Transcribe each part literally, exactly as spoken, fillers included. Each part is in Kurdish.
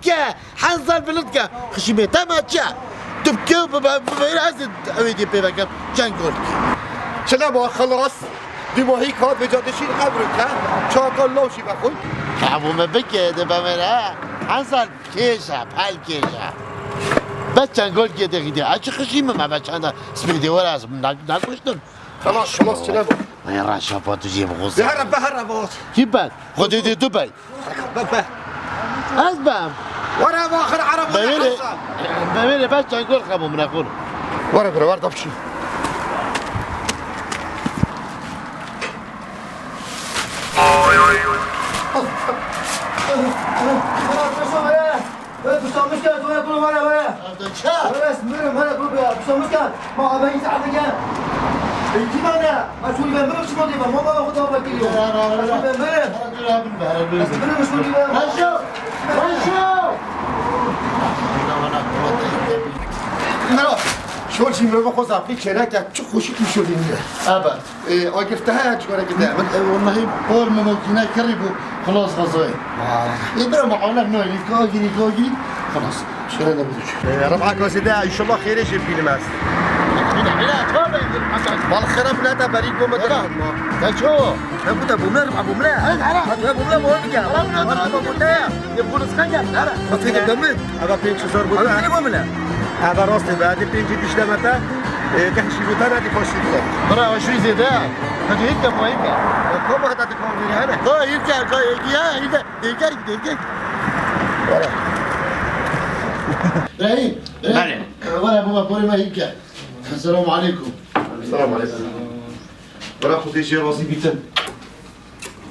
Ke, Henzal bilind ke. Xişîmê te ma çi? Tu bi kê bi, bi, bi, ez ê ew ê dê pê vekem. Çengol. Çile ma xelas. Dîmahî kat ve cadê şîr evro ke. Çaka law jî vexwin. Kabû me bike de be me re. Henzal kêş e, pel kêş e. Bes çengol kê de gidê. A çi xişîmê me be çanda spêdê were ez ne-, nekuştim. Xelas, xelas, çile. Ay reşa pa tu jê bixuze. Behre, behre, bas. Kî ben? Xwedê dê tu bey. Be, be. Ez bem. Were baxir Ereb Be were wêrê, Hasan. Be wêrê bes çengol xebû min xwin. Were bire, were da biçin. Were, were, were. Were, susamışken, were, were, were. Were, sinirim, were, were, were. Susamışken. Ma abi hiç artık ya. E, kim ana? Aşuri ben böyle çıkmadı ben. Mama bak da bak geliyor. Aşuri ben böyle. Aşuri ben böyle. Aşuri ben böyle. Aşo! Aşo! Şol jî mirov xwe zafî çêneke çi xweşik û şolînî ye. Ebe. E, agirte heye cigara gide. E, wellahî por min û kîne kirî bû, xilas xwezayê. Ê, bira, ma alem nayê, ka girî, ka girî, xilas. Şöyle de budur. Ee, Rıfat Gazi'de inşallah xêrê jê bînim ez. Bal xera bile te berî gome de. Te ço? Te bu te bumle, Rıfat bumle. Hadi bumle bu oldu ya. Hadi bu te. Ya bu rızkan gel. Hadi de mi? Ava pênc hezar bu. Hadi bumle. Ava rastê be, hadi pênc diş demete. Ee, te hişî bu te, hadi faşî bu te. Bravo, şu zêde. Hadi hiç de bu, hiç de. Tamam, hadi, hadi, tamam, hadi. Tamam, hiç de, hiç de. Dêrgek, dêrgek. Were. Brahîm, Brahîm. Belê. Were baba, porê me hîn ke. Selamu aleykum. Selamu aleykum. Were Xwedê jê razî bîtin.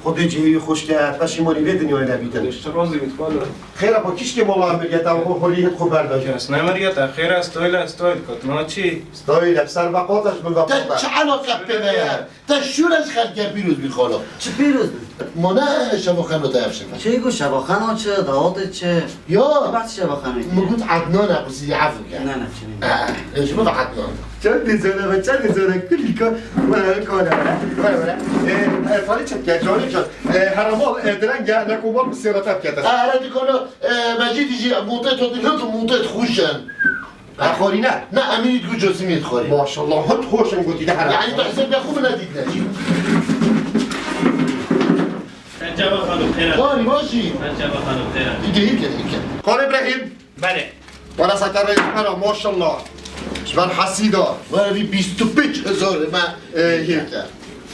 Xwedê cihê wî xweş ke, peşîmanî vê dinyayê nebîtin. Xwedê ji te razî bît, xalo. Xêr e, xwe kişkê mala em mirgeta, xwe holî hit xwe berda. Kes nemirgeta, xêr e, stoyla, stoyl kot, na çi? Stoyla, ser veqata ji min veqata. Te çi elaqe pê ve ye? Te şûre ji xelkê pîroz bî xalo. Çi pîroz bî? Ma ne şevaxeno te ev şefe? Çi got şevaxeno çi, dawetê çi? Ya. Çi behs şevaxeno kiriye? Min got Ednan e, qusî efû ke. Ne, ne, çi nîne. Eh, eh, ji min ve Ednan. Çendê zane ve, çendê zane kulîka. Were, were, were, were, were. Eh, eh, Salih çek ya, canê can. Eh, heramal, eh, direng ya, ne komar bi sêrete bikete. Eh, here dikano, eh, Mecîdî jî, mûtê to dî, hint mûtê xweş in. Te xwarîne? Ne, em ê diku Cosimê dixwarî. Maşallah, hut hoş in gotî de here. Yani tu hesab ya xwe bine dîtine jî. Sen çava xanım xêra. Xwarî başî. Sen çava xanım xêra. Dî dehî ke, dî ke. Xal Îbrahîm. Belê. Wala saka rê ji me re, maşallah. Ji ber hesîda. Wala vî bîst û pênc hezar me. Ee, hêk e.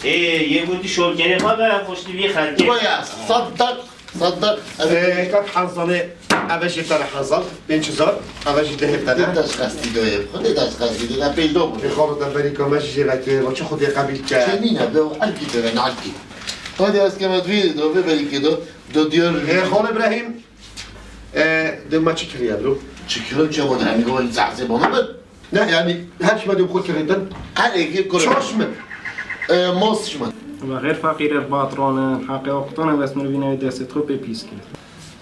Ê, yê gotî şolkerê xwe be, xweştî vî xelkê. Waya, sadak. Sadda, ev Ee, kak Henzalê, eve jê tane Henzal, pênc hezar, eve jî dehê tane. Dê daş qestî doyê, xwedê daş qestî doyê, ne pêl do bû. Ê xalo de berî ka me jî jê vekê, va çi xwedê qebîl ke. Çênîne, be elkî deve, nalkî. Hadi ez keme duyê do, be berî ke do, do diyor. Ê xalo Îbrahîm, e, de ma çi kiriye bro? Çi kiro, çi bu de, hani o zahse bana be. Ne, yani, her şima dê xwe kirêtin. Her êkê kur. Çaş min. E, mos şima. Ve xêr feqîr er batran in, heqê aqtana wes mirovî nayê destê xwe pê pîs kir.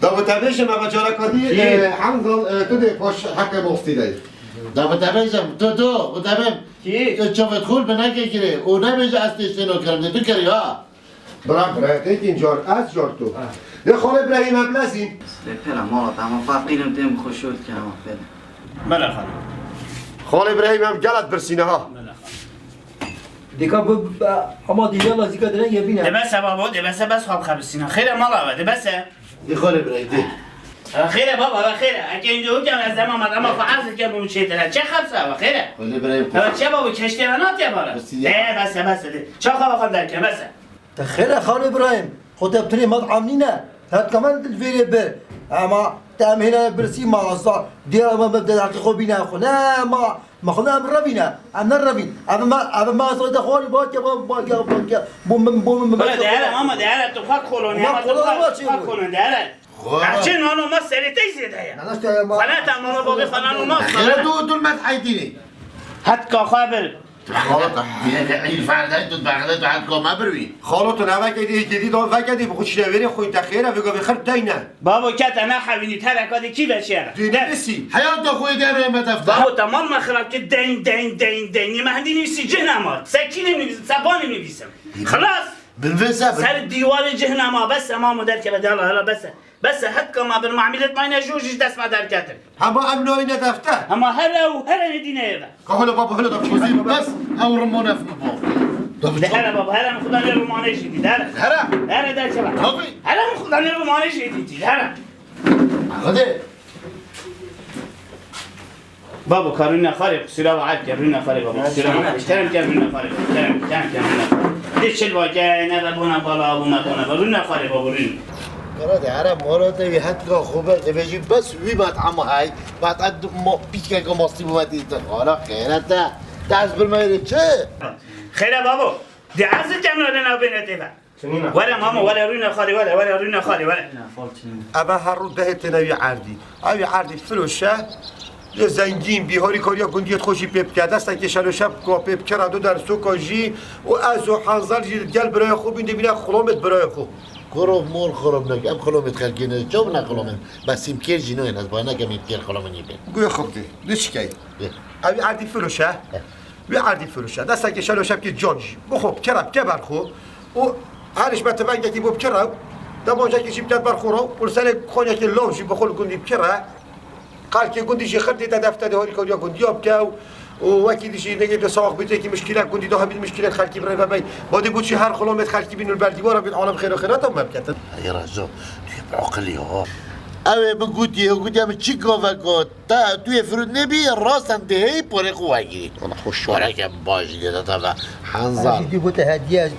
Da bi te bêjim, eva cara kadî, Kî? e, Henzal, e, tu dê paş heqê mostî de. Da bi te bêjim, tu, tu, bi te bêm. Kî? Tu çavê xwe bi neke kirê. Û nebêje ez tê ştê no kirim, dê tu kirî ha. Bira, bira, têkîn car, ez car tu. Ha. Lê Xal Îbrahîm em lezîn. Lê pera mala te, ama feqîr im, têm xwe şol ke, ama pera. Bela xalo. Xal Îbrahîm em gelek birsîne ha. Bela xalo. Dika bu, bu, ama dî yala zîka direng ye bîne. De bes e babo, de bes e, bes xal xebisîne. Xêre mala ve, de bes e. Dê Xal Îbrahîm, dê. Ha, xêre baba, ve xêre. Eke ince hukam ez dema madama faaz ke bu çêtir. Çe xebsa ve xêre. Xal Îbrahîm. Ha, çe babo, keştê ve natiye bala. Birsîne. De, bes e, bes e, de. Çaxa ve xal derke, bes e. Te xêr e Xal Îbrahîm, xwe te bi tirê me amnîne, her kamen dil vêrê bi. Ema te em hêne birsî ma asa, dêra me bi derheqê xwe bîne xwe. Ne ma, ma xwe ne em revîne, em ne revîn. Ev me, ev me asa de xwarî bake, ba-, bake, bake. Bu min, bu min, Bala de here, mama de here, tu xwe kolonî, ama tu xwe kolonî, de here. Xwe. Erçê nano ma serê te zêde ye. Nana işte ya ma. Xwe ne te mala babê xwe nano ma. Xêr e tu, tu me heydînî. Hetka xwe bir. Xalo te. Yeke îl ferdayê tu bexle tu hetka me bir wî. Xalo tu ne veke dî, êkê dî da veke dî, bi xwe çîne vêrê xwe te xêr e, vê gavê xir deyne. Babo ke te nehewînî tereka dî kî veşêre. Dê nivîsî. Heyata xwe dê re me defter. Babo te mal me xirab kir, deyn, deyn, deyn, deyn. Nî me hindî nivîsî cih nema. Se kî nivîsim, se banî nivîsim. Xilas. Bin vê se bin. Ser dîwarê cih nema, bes e mamo derkeve de, hala, hala, bes e. Bes e, hetka me bir mamîlet mayne jû jî dest me derketin. Hema em nayîne defter. Hema here û here nêdîne eve. Ka holo baba, holo da çî. Bes, ew rimon ev mi bo. Hele baba, hele min xudanê rimanê jî dît, hele. Here. Here derkeve. Tabii. Hele min xudanê rimanê jî dît, hele. Hadi. Babo, ka rûne xarê, qisûra ve erd ke, rûne xarê babo, qisûra ve erd, kerem ke, rûne xarê babo, kerem, kerem ke, rûne xarê. Dê çil va ke, ne ve bona bala, bu me bona, rûne xarê babo, rûne. Kara de ara mora de wî hetka xwe be, de vejî bes wî mat ama hay, mat ad mo, pîçke ke mastî bu mat îte, xala xeyret e. Ders bir me çi? Xeyre babo, de azil ke no de nabêne tê ve. Were mamo, were rûne xalê, were, were rûne xalê, were. Eve her rû dehê têne wî erdî. Ew erdî firoşe, lê zengîn bî, harîkariya gundiyê xwe jî pê bike. Destekê şeloşe bike pê bike, rado dersoka jî û ez û Hanzal jî gel birayê xwe bîn dibîne xulomê birayê xwe. Kuro mor xurom nake, em xulomê xelkê ne, çav ne xulomê. Bes sîmkêr jî nayên, ez ba nekem îmkêr xulomê nî bên. Guya xwe bidê, ne çikey. Ev erdî firoşe. Wî erdî firoşe. Destekê şeloşe bike can jî. Bixwe bike bike ber xwe. Û her ji me tivengekî bo bikire, demanjekî jî bike ber xwe re, û li serê xonekê law jî bi xwe li gundî bikire. Xelkê gundî jî xirtî te defterê harîkariya gundiya bike û, û wekî dî jî negê de sax bî, têkî mişkîlet gundî de hebî mişkîlet xelkî bi rê ve bey. Badî bû çi her xulomêt xelkî bîn û li ber dîwara bîn alem xêr û xêrata me biketin. Ey Rezo, tu yê bi aqilî ya. Ew ê min gotiye, gotiye min çi gavek got. Te tu yê firût nebî, rasten dê hey porê xwe wegirî. Wala xweş. Poreke baş lê de te ve Hanzal. Jî dî gote hediye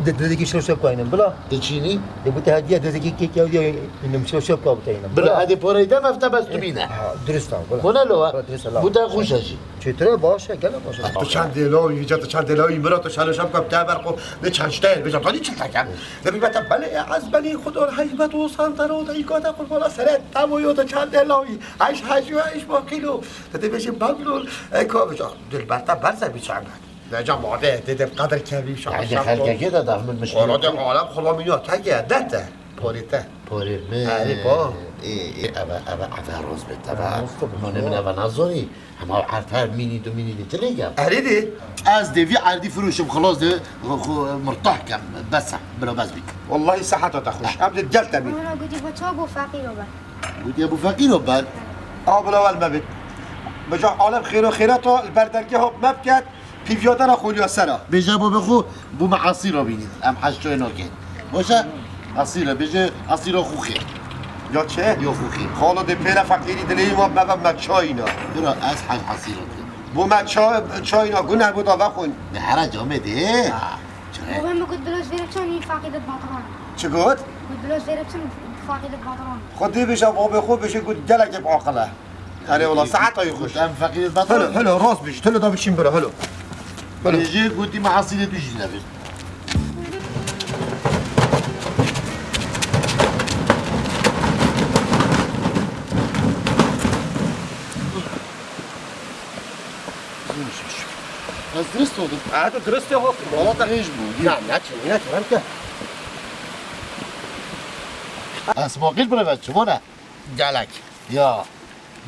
de, de, dedekî şew şew kaynin, bila. Diçînî? Dê gote hediye dedekî kek ew diye inim şew şew ka bite inim. Bila, hadi porey de mefte bes tu bîne. Ha, durust ha, bila. Kone lo ha? Bila, durust ha, la. Bu da xweş e jî. Çêtir e, baş e, gele baş e. Tu çend dêlawî, vîca tu çend dêlawî, mira tu şew şew ka bite ber xwe, ne çend şteyl, vîca tu çi tekem. Dibî bete belê, ez belê xwe dor heybet û santero de îkate qurbana sere te bo yo tu çend dêlawî. Eş hecî ve eş baqîlo. Te dê bêjî Beblûl, e, ka bêja, dilber te berze bî çamet. Veca made, dê dê qedir kevî şa. Hadi şa xelkekê de daf min mişkîl. Ora de alem xulamîna te ke, de te. Porê te. Porê min. Erê, pa. Ê, ê, eve, eve, eve roz bit, eve. Roz bit, nonê min eve nazonî. Hema erd her mînî du mînî de cilê gel. Erê de. Ez dê vî erdî firoşim, xilas de, xu, xu, mirtah kem. Bes e, bila bes bî. Wallahî seheta te xweş. Em dê gel te bî. Ana gotî bo çawa bo feqîro be. Gotiye bo feqîro ber. A bila wel me bit. Beca alem xêro xêreta li ber dergeha me biket, pîviyadara xoliya sera. Bêje bo bi xwe, bo me esîra bînî. Em heştoyê nokên. Boşe, esîra, bêje esîra xuxê. Ya çi? Yo xuxê. Xalo de pêre feqîrî dilê ma me be me çayna. Bira ez heş esîra dikim. Bo me ça-, çayna gune bo da vexwin. Ne hera camê de. Ha. Çi? Bo me got biloş vêre çon î feqî de batran. Çi got? Got biloş vêre çon feqî de batran. Xwedê bêje babê xwe bêje got gelekê bi aqil e. Erê wala, saeta yê xweş. Em feqîrê batan. Helo, helo, rast bêjî. Helo, da biçîn bira, helo. Helo. Bêjê gotî me esîrê tu jî nevir. Ez dirist oldum. Ha, tu dirist yok. Valla da hêj bû. Ya, ne çi, ne çi, ne çi. Esmaqîl bira, çi bone? Gelek. Ya.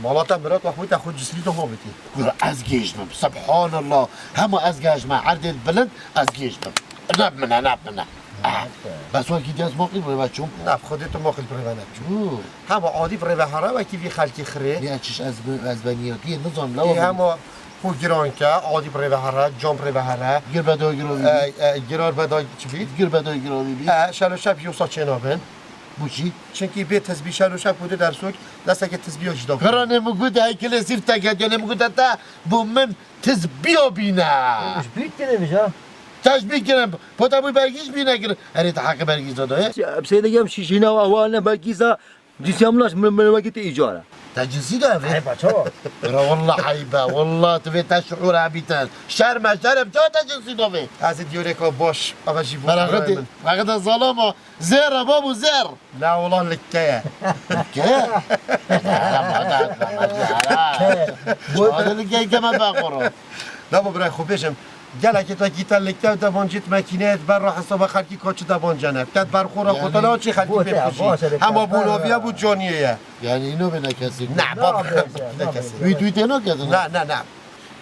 Mala te Mirat Mahmûd te xwe cismî de hovitî. Kura ez gêj bim. Subhanallah. Hema ez gehişme erdên bilind, ez gêj bim. Ne bimine, ne bimine. Ah. Bes wekî dî ez maqî bi rêve çûm. Ne, bi Xwedê tu maqî bi rêve neçû. Hû. Hema adî bi rêve here wekî vî xelkî xirê. Ya çiş ez bi, ez be niyetiyê nizam lewa. Hema xwe giran ke, adî bi rêve here, can bi rêve here. Gir bedoy girovî bî. E, e, girar bedoy çi bî? Gir bedoy girovî bî. E, şelo şep yosa çênabin. Bo çî? Çimkî bê tizbî şer û şev ku du dersok, desteke tizbîya jî da. Pira nê min got, hey kilê sîf te ketiye, nê min got, te bo min tizbîya bîne. Tecbî kirin vîja. Tecbî kirin. Pota bû bergîş bîne kirin. Erê te heqê bergîş da da ye. Em seyde gem şîşîna wa wa ne bergîza. Cinsiyamlaş min, min wekî te îcara. Te cinsî da ev ê? Eyba çawa? Pira wallah eybe. Wallah tu vê te şuûr hebîtin. Şerm e, şerm. Çawa te cinsî da vê? Ez ê diyoreka baş. Ava jî bû. Feraqetê, feraqetê zalama. Zêr e babo, zêr. La wala likke ye. Likke ye? Hera mada, hera. Çawa likke ye me be xoro. Lavo birayê xwe bêjim, gelekê te kî te likke û devancî di mekîneyê di ber re hesaba xelkî ka çi devancene. Te di ber xwe re xwe te naçî xelkî pê bixujî. Hema bo naviye bo caniyê ye. Yani îno bê nekesî. Ne, bab, nekesî. Wî dû tê naketin? Ne, ne, ne.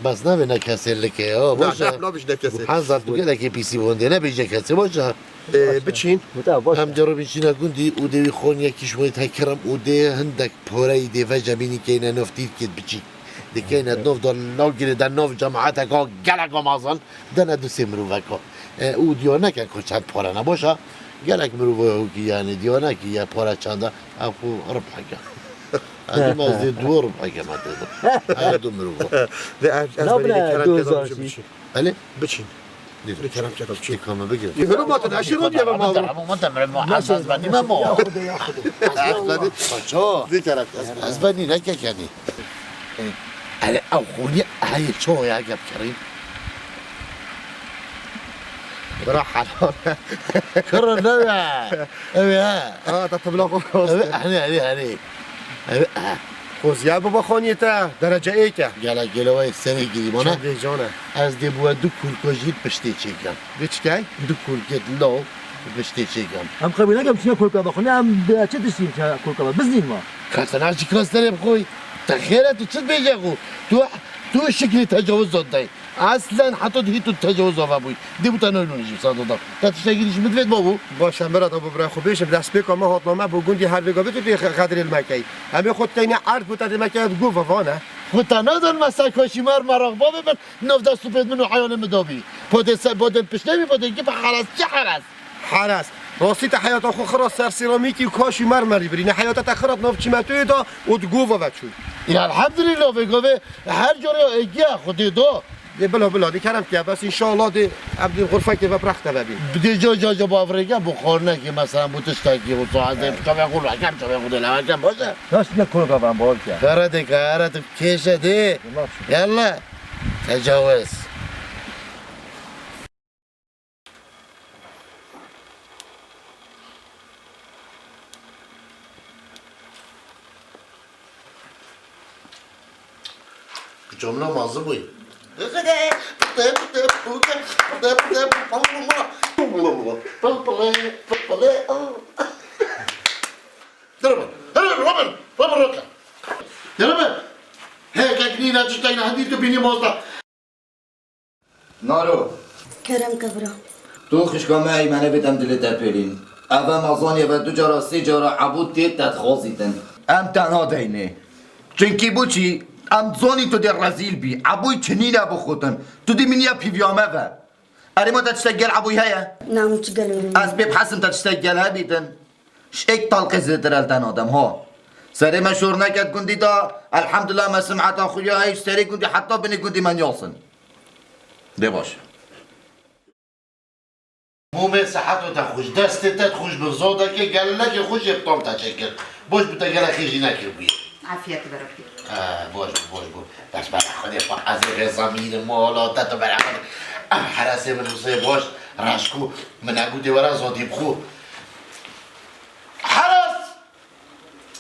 Bes nabê ne kesê like ya, Na, baş e. Ne, nabêj ne kesê. Hezar tu gelekê pîsî wendê, nebêje kesê, baş e. Ee, biçîn. Wita, baş e. Em dê ribîn çîna gundî û dê wî xon yekî ji wê tekirim û dê hindek poreyî dê vejemînî keyne nov tîrkêt biçî. Dê keyne nov da nagirê de nov cemaeteka geleka mezin, dene du sê miroveka. E, û diya neke ku çend pare ne, baş e. Gelek mirova wekî, yanî diya nekî ya pare çend e, ew xwe ribheke. Ez dê, ez dê du ribheke me tê de. Her du mirova. Dê ez, ez Nabine berî kerem du hezar keda jî. Biçîn. Elê? Biçîn. Dê. Dê kerem keda biçîn. Dê ka me bigire. Dê helo ma te ne, aşî rodiye ve ma. Tamam, tamam, tamam, tamam. Ya Xwedê, ya Xwedê. Ez benî. Paşo. Dê kerem keda. Ez benî, ne kekenî. Elê ew xonî heye ço ya gep kerî. Bira helal. Kuro ne ya? Ew ya. Ha, ta tebla xo. Ew, hani, hani, hani. Ew, ha. Xo ziya baba xonî te, derece êk e. Gela gelo vay serê girî bana. Çendê can e. Ez dê bu du kurko jî piştê çêkem. Dê çi key? Du kurkê law piştê çêkem. Em qebîle kem çiye kurka bixwîne, em bi çi tiştî çiye kurka bixwîne? Biznîn ma. Kesena jî kas derê bixwî. Te xêre tu çi dibêje xo? Tu, tu şiklî tecawuz zot dey. Aslen heta dihî tu tecawuz ava bûyî. Dê bû te naylo jî sado da. Te tiştekî dî ji min divêt babû. Baş e, Mirat, abo bira xwe bêjim, destpêka me hatna me bo gundî her vê gavê tu dê xe-, xedrê li me key. Em ê xwe teyne erd bû te dê me key, got vevane. Xwe te nadin me ser kaşî mer meraq babê min, nav dest û pêt min û heyalê min dabî. Podê se-, podên piştê wî, podên ki pe heras, çi heras? Heras. Rastî te heyata xwe xira ser sêramîkî û kaş û mermerî birîne. Heyata te xirat nav çîmetûyê da û di gova ve çû. Ya elhamdülillah, vê gavê her carê êgiya Xwedê da. Dê bila, bila, dê kerem ke, bes înşallah dê em dê xurfekê ve bi rex te ve bî. Bi dê ca, ca, ca bavrêke, bu xornekê, mesela bu tiştekî, bu saetê, çavê xwe lekem, çavê xwe dê lekem, baş e? Taş ne kurka ben bol ke. Here dê ke, here tu kêşe dê. Yallah. Yallah. Tecawuz. Camla mazı boy. Dur ben. Dur ben. Dur ben. Dur ben. Dur ben. He, keknî ne tiştek ne hindî tu bînî mazda. Naro. Kerem ke bira. Tu xişka me Eymene bêtem dilê te pêlîn. Eve me zaniye ve du cara, sê cara ebû tê te dixwazîtin. Em te nadeynê. Çunkî bo çî? Em zanî tu dê rezîl bî. Ebûy çinîne bixutin. Tu dê min ya pîviya me ve. Erê ma te tiştek gel ebûy heye? Na, min çi gel wêrê. Ez pê bihezim te tiştek gel hebîtin. Ji êk talqê zêdetir el te nadem, ha. Serê me şor neket gundî da, elhamdulillah me simeta xuya ey ji serê gundî heta binê gundî me niyasin. Dê baş. Mûmê siheta te xweş, destê te xweş bin, zodekê gelekê xweş ê bi tam te çêkir. Baş bi te gelek xêr jî nekiribûye. Afiyet berefî. Ha, baş bû, baş bû. Bes bera Xwedê xwe ez ê rêza mîrim mala te tu bera Xwedê. Ev heresê min wisa baş, reşko, min negotê were zodî bixwe. Heras!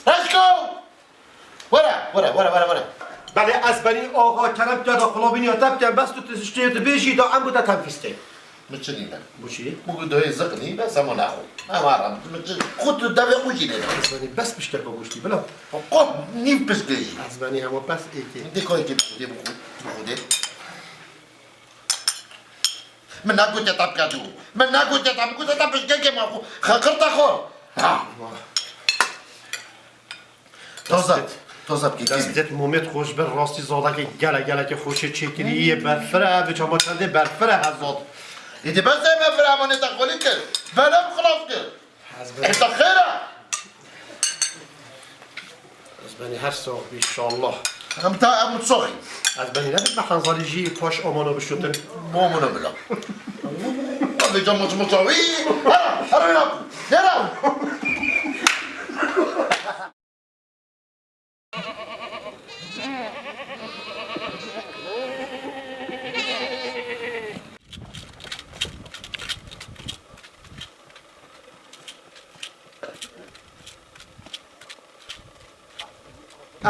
Reşko! Were, were, were, were, were. Belê ez benî axa Kerem ke da xulavîniya te bikem, bes tu tiştê dibêjî da em bû te tenfîstê. Min çi nîne? Bo çi? Min got doyê ziq nî, bes hema naxwe. Em aram, min çi, xwe tu devê xwe jî nêda. Ez benî bes piştek bo goştî, bila. Xwe nîv pişt bêjî. Ez benî hema bes êkê. Dê koyê kê bixwe, dê bixwe, bixwe dê. Min negotiye te bike tu. Min negotiye te, min gotiye te pişkekê me xwe. Xeqir te xwe. Ha. Toza, toza bike. Destpêt Momet xweş be, rastî zadekê gelek gelekê xweşê çêkirî yê berfire, bi çama çendê berfire hezat. Êdî bes ê berfire emanê te xwelî kir. Belem xilas kir. Ez benî. Ê te xêr e? Ez benî her sax bî, inşallah. Em ta em saxî. Ez benî nebit me Henzalî jî paş amana bişutin. Bo amana bila. Vêca maç maça wî. Hera, hera ya. Hera.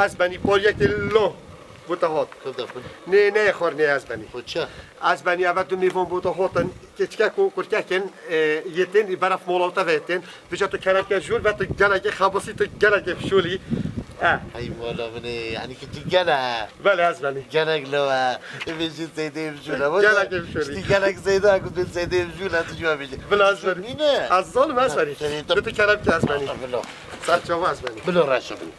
Ez benî pariyekê lo bo te hat. Kevdefin. Nê, nê xwar nê ez benî. Xo çi? Ez benî eve tu mêvan bo te hatin. Keçikek û kurkek in, e, yê tên, beref mola te ve tên. Vêca tu kerem ke jûr ve tu gelekê xebisî, tu gelekê fişolî. Ha. Hey mala min ê, yanî kiçik gel e. Belê, ez benî. Gelek lo e. Ê bêjî Seydê Mijûl e. Gelek Mijûl e. Îşte gelek Seyda ku bin Seydê Mijûl e, tu jî bêjî. Bila ez benî. Nîne. Ez zalim ez benî. Seyda. Bibi kerem ke ez benî. Bilo. Ser çava ez benî. Bilo reşa bin.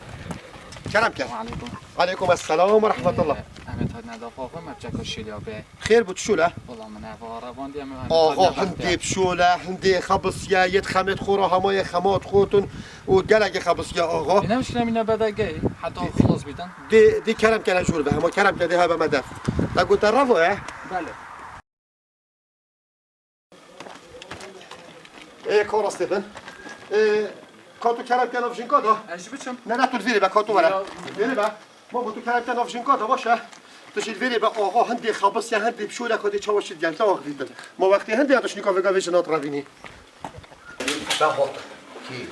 Kerem ke. Aleykum. Aleykum esselam ve rahmetullah. Em ê tadine daxwaxwe me çeka şêliya be. Xêr bû, tu şûle? Wela min ev arabandiye min. Aha, hindê bişûle, hindê xebisiye, yê xemet xwe re hema yê xemat xotin û gelekê xebisiye, aha. Ê, ne mişkile mîna bedegeyî, heta xilas bîtin. Dê, dê kerem kere jûr be, hema kerem kere dê hebe me def. Te gote revo ye? Belê. Ê, ka rastê bin. Ê, ka tu kerem ke nav jinka da? Ez jî biçim. Ne, ne, tu li vîrê be, ka tu were. Ya. Vîrê be. Mamo, tu kerem ke nav jinka da, baş e. Tu jî li vîrê be, axa, hindê xebisiye, hindê bişûle, ka dê çawa şit gel, te axivîtin. Ma wextê hindê ya tu şinîka vêga vê jina direvînî. Ben hot. Kî?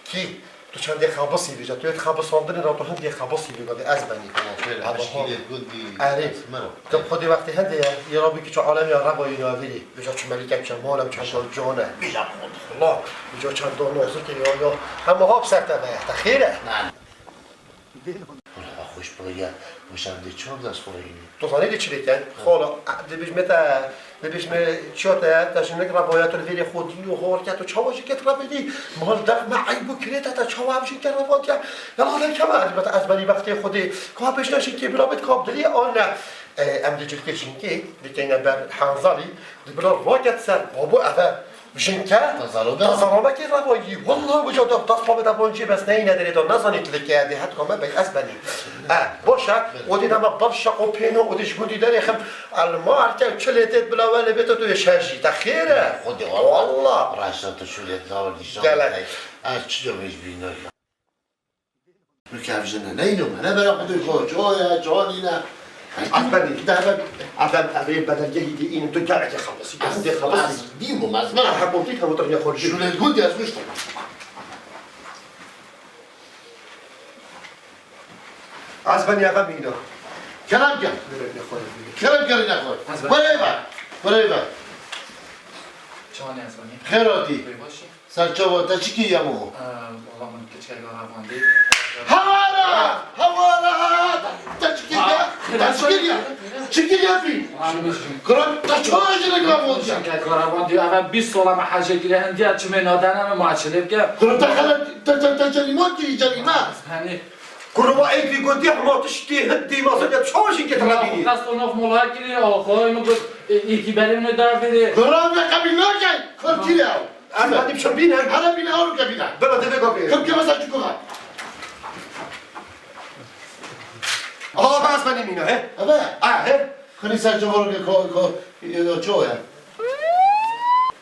Kî? Tu çendê xebisî vêca, tu yê xebisandinê ra tu hindê xebisî vêga dê ez benî. Tamam, şöyle, Ama eşkî hot. Dê gundî. Erê. Ez mero. Tu xwedê wextê hindê ye, yê rabî ki çi alemê ya reva yîna vîrî. Vêca çi melîke çi mola çi şor cone. Vêca xwed. Allah. Vêca çend do nozik ya ya. Hema hap ser te be, te xêr e? Wala xweş biriye, weşan dê çav dest xwe yînî. Tu zanî dê çi lê ken? Xala, dibêj me te, dibêj me çiya te, te jinik revaya tu li vêrê xwe dî û hor ke tu çawa jî ket revê dî? Mal def me eyb û kirê te, te çawa ev jî ke revandiye? Ya la leke me, elbet ez benî wextê xwe dê. Ka pêşne jinkê bila bit ka dilê an ne. E, em dê cilkê jinkê, dikeyne ber hanzalî, di bila raket ser, babo eve. Jinke, Tazarode? Tazarode ki revayî. Wallah bu cevap tas pa beta bonci bes neyine dere do nazani tilke de het kome bey ez beni. E, boşa, o dî nama bav şako pêno, o dî ji gundî derê xim. Alma arke çile tet bila wele beto tu şerji. Ta xêre. Xwedê wallah. Wallah. Raşa tu şule dawr dîşan. Gelek. Ez çi do vêj bîno. Tu kevjine neyno me, ne bera xwe tu co, co ye, co nîne. Ez benî, de ben, ez ben, ez ê bedelgehî dî înim tu gelekê xelasî, ez dê xelasî. Ez dîm bûm, ez bera. Ha, hepotî, hepotî ya xorjî. Şûlê gundî ez miştim. Ez benî, ez benî. Kerem gel. Kerem gel, ne xor. Ez ben. Were ver, were ver. Çawa ne ez benî? Xêr hatî. Bê baş. Serçava, te çi kiriye mo? Ee, wala min keçikek revandî. Hewara! Hewara! Te çi kiriye? Te çi kiriye? Çi kiriye pî? Kira, te çawa jinik revandiye? Keçikek revandî, eve bîst sala me hecê kiriye, hindiya çimê nadene me ma çilê bike. Kira, te xele, te, te, te cerîma kirî, cerîma. Hani? Kurwa ê vî gundî hema tiştê hindî nasıl ya çawa jî ket revînî? Qest o nav mola kirî, o xo min got, e, îkî berê min da vêrê. Kira, me qebîl nake, kira kiriye. Ez benî biçim bîne. Hele bîne, ew ke bîne. Bela divê gavê. Kim ke mesela çi kuxa? Aha, ben ez benî mîna, he? Eve. Ha, he? Xilî ser çavoro ke ko, ko, e, ço ye.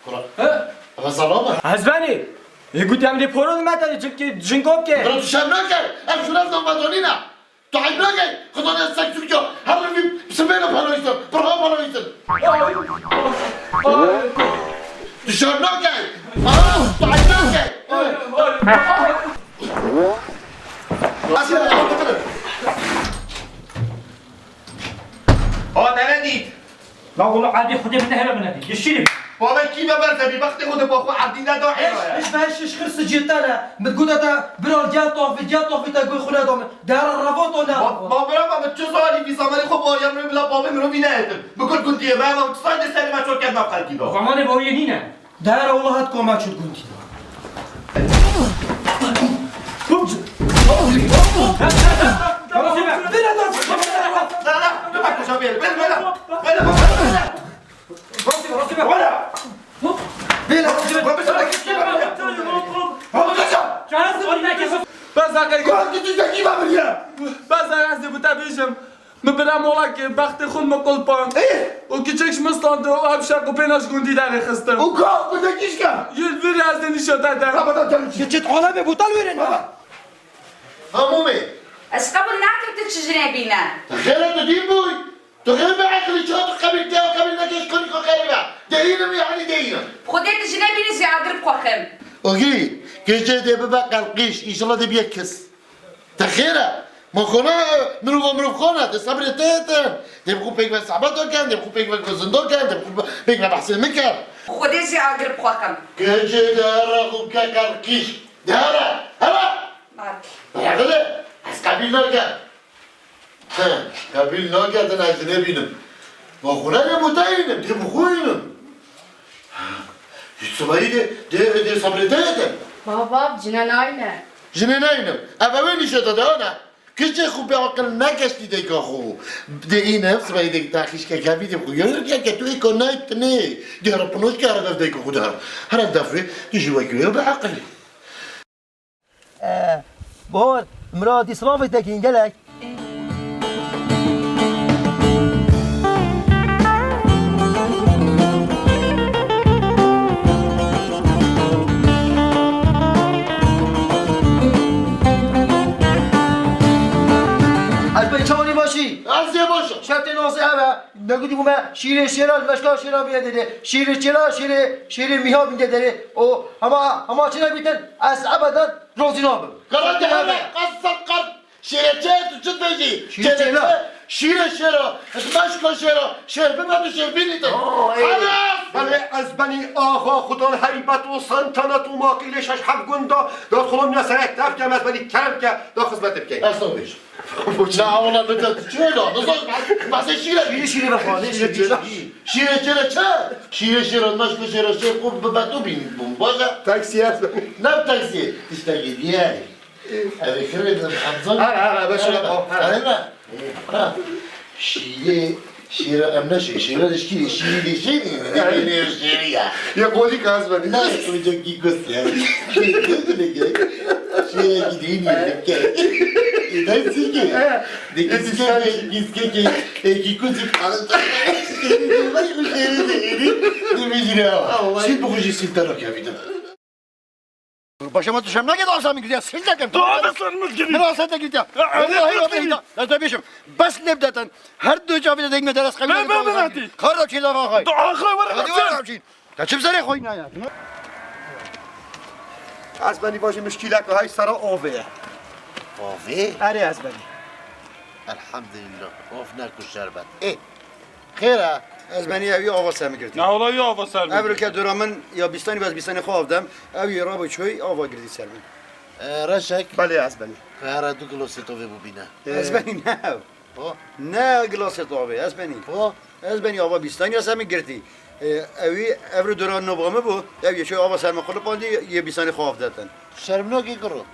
Kura. He? Eve salama. Ez benî. E, gotî em lê poro me te, jinkê, jinkop ke. Kura tu şerm nake. Em şuna zan vadonîna. Tu eyb nake, Xwedê ne sek Tirkiya, her revî sibêne para wîstin, pirha para wîstin. Tu şerm nake. Aha, tu eyb nake. Asil, asil. Ha, te nedît. La wala erdê Xwedê min nehêle min nedî. Yeşîlim. Bavê kî ve berze bî, bextê xwe de ba xwe erdî neda hêla ye. Hiç be hiç hiç xirsi cî te ne. Min gote te bira gel toxvî, gel toxvî te goy xwe neda min. Dera revo to ne. Ma, ma bira ma min çi zanî vî zamanê xwe bariya min bila bavê min rovî nehetim. Min got gundiyê me, ma min çi zanî dê serê me çor ked me xelkî da. Zamanê bawiyê nîne. Dera wala hat koma çut gundî. Bes daqiqe. Bes daqiqe ez ê bi te bêjim. Min bira molekê bextê xwe min qulpand. Ê! Û kiçek ji min stand û ev şeq û pêna ji gundî derê xistin. Û ka, bi te kîşka? Yê li vir ez ê nîşa te de. Raba da te. Geçit aleme botal verin. Baba. Hamûmê. Ez qebûl nakim tu çi jinê bîne. Xêre tu dîn bûy. Tu xêr bi eqlî çawa tu qebîl te, qebîl neke ji konî xwe xerîbe. Deyînim yanî deyînim. Xwedê tu jinê bînî zî agir bixwe xem. Ogî, gece dê bibe qelqîş, înşallah dê biye kis. Te xêr e. Ma xona, mirova mirov xona, dê sebrê te yetin. Dê bi xwe pêk ve sehbet ken, dê bi xwe pêk ve zindan ken, dê bi xwe pêk ve behsê min ken. Xwedê zî agir bixwe xem. Gece dê here xwe bike qelqîş. Dê here, here. Bak. Bırakın, ez kabul nakem. He, kabul nakem, ez jinê bînim. Ma xwe ne bû te înim, dê bi xwe înim. Sibayî de, de, de sabrê te yetin. Baba, bab, cine nayne. Jinê naynim. Ev ew nîşe te de ana. Kişê xwe bi aqil negeştî dêka xwe. De îne sibayî de taxîş ke kevî de xwe. Yürü ke ke tu êka nayt ne. De re pinoş ke re dev dêka xwe de. Here defê, tu jî wekî wê bi aqil. Ee, Bahar, Miratî, silavê te kîn gelek. Ez bê çawanî başî? Ez ê baş im. Şertê nasî ev e. Negotî bû me şîrê şêra li meşka şêra bîne derê. Şîrê şêra, şîrê, şîrê mîha bîne derê. O hema, hema çi nebîtin, ez ebeden razî nabim. Qerat hebe, qas ser qert. Şîrê çi, tu çi dibêjî? Şîrê çêla. Şîrê şêra, meşka şêra, şêr bibe tu şêr bînî te. Oo, ey. Xelas! Belê ez benî axa xudan heybet û sentenet û maqîlê şeş heft gunda, da xulam ya serek tef kem ez benî kerem ke, da xizmetê bikey. Ez nabêjim. Na, wala, ne de çi la? Ne zor, bas şîre. Şîre, şîre be xanê, şîre, şîre, şîre. Şîre, şîre çi? Şîre, şîre, meşko, şîre, şîre, xo bi beto bîn bûm, baş e? Taksî ez. Ne taksî? Tiştekî diye. Ev xirê de Hamza. Ha, ha, ha, be şöyle bak, ha. Hayır mı? Ha. Şîre, şîre, em ne şey, şîre de şîre, şîre de şey mi? Ne bileyim, şîre ya. Ya, kolik az ben. Ne, kolik ki göz ya. Şîre gideyim ya. Yeter ki. He. De kiske, kiske ki, e, ki kuzik. Vay, bu şiiri de yedi. Demeyeceğim ama. Allah. Şimdi bu kuzik siltan okuyabilirim. Başıma düşen ne kadar olsa mı güzel, sil dedim. Dua da sanmaz gibi. Ne olsa da gidiyor. Ya, öyle Vallahi değil. Öyle değil. Ya, tabii şimdi. Bas ne dedim. Her dua cevabı da dengme ders kabul Ben, ben, ben, hadi. Karda çiğ laf akay. Dua akay var. Hadi var. Te çi serê xwe îna ya? Ez benî vajî mişkîlek hay sera ovê ye. Ovê? Erê ez benî. Elhamdülillah. Of ne ku şerbet. Ê, xêr e? Ez benî ew yê ava ser min girtî. Ne ola yê ava ser min Ev girtî? Rike dora min ya bîstanî, ez bîstanê xwe av dem. Ew yê rabo çoy ava girtî ser min. E, Reşek. Belê ez benî. Xêr e, du gilosê tovê bû bîne. E. Ez benî ne ew. Po? Ne gilasê tovê, ez benî. Po? Ez benî ava bîstanî ya ser min girtî. E, ewî ev ri dora nova min bû. Ew yê çi ava ser min qulipandî, yê bîstanê xwe av detin. Şerm nake kiro.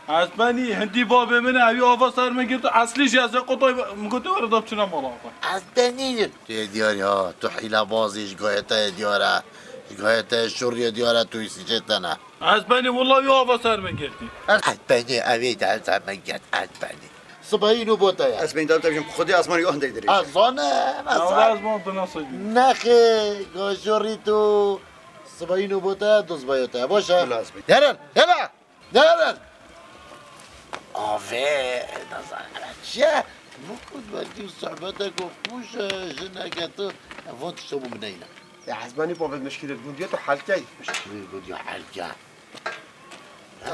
Ez benî hindî babê min e, ewî ava ser min girtî. Eslî jî ez ê qutay min gotî were da biçine mala xwe. Ez benî. Tu yê diyar ya, tu hîlebazî ji gayê te yê diyar e. Ji gayê te şûriyê diyar e, tu îsî çê te ne. Ez benî wila wî ava ser min girtî. Ez benî ev ê de ser min girt, ez benî. Sibayî nû bo te ye. Ez benî da te bijim, Xwedê asmanî yoh hindek dirêj. Ez zanim, ez Ya zanim. ez ma binasayım. Nexê, goşorî tu. Sibayî nû bo te ye, duz bayo te ye. Baş e. Wila ez benî. Derin, deme. Derin. Ave, nazanim. Çi ye? Bu kut ve dî sohbete ku kuş, e, jineke tu, e, von tişto bû min neyne. Ya ez benî bavê mişkîlê gundiye tu helkey. Mişkîlê gundiye helke.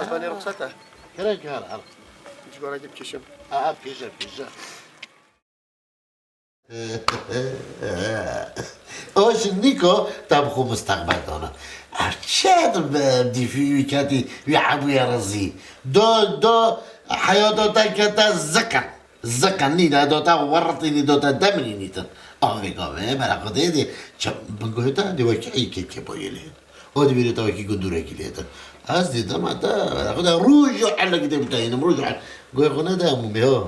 Ez benî ruxsete. Kerek her, her. Cigara gibi keşim. Ha, ha, keşe, keşe. O ji nîko te bi xwe misteqbel dana. Ev çi dîfî wî ketî wî hebûye rizî. Do, do, heyata te kete ziqin. Ziqin nîne, do te wertînî, do te demrînîtin. Avê gavê, mera xwe dê dê, çi, min guhê te dê wekî îkê kêboyê lê. O dibîrê te wekî gundûrekî lê te. Ez dê dema te, mera xwe de rûj û elek dê bite înim, rûj û el-, guhê xwe nede hemû mê, ha.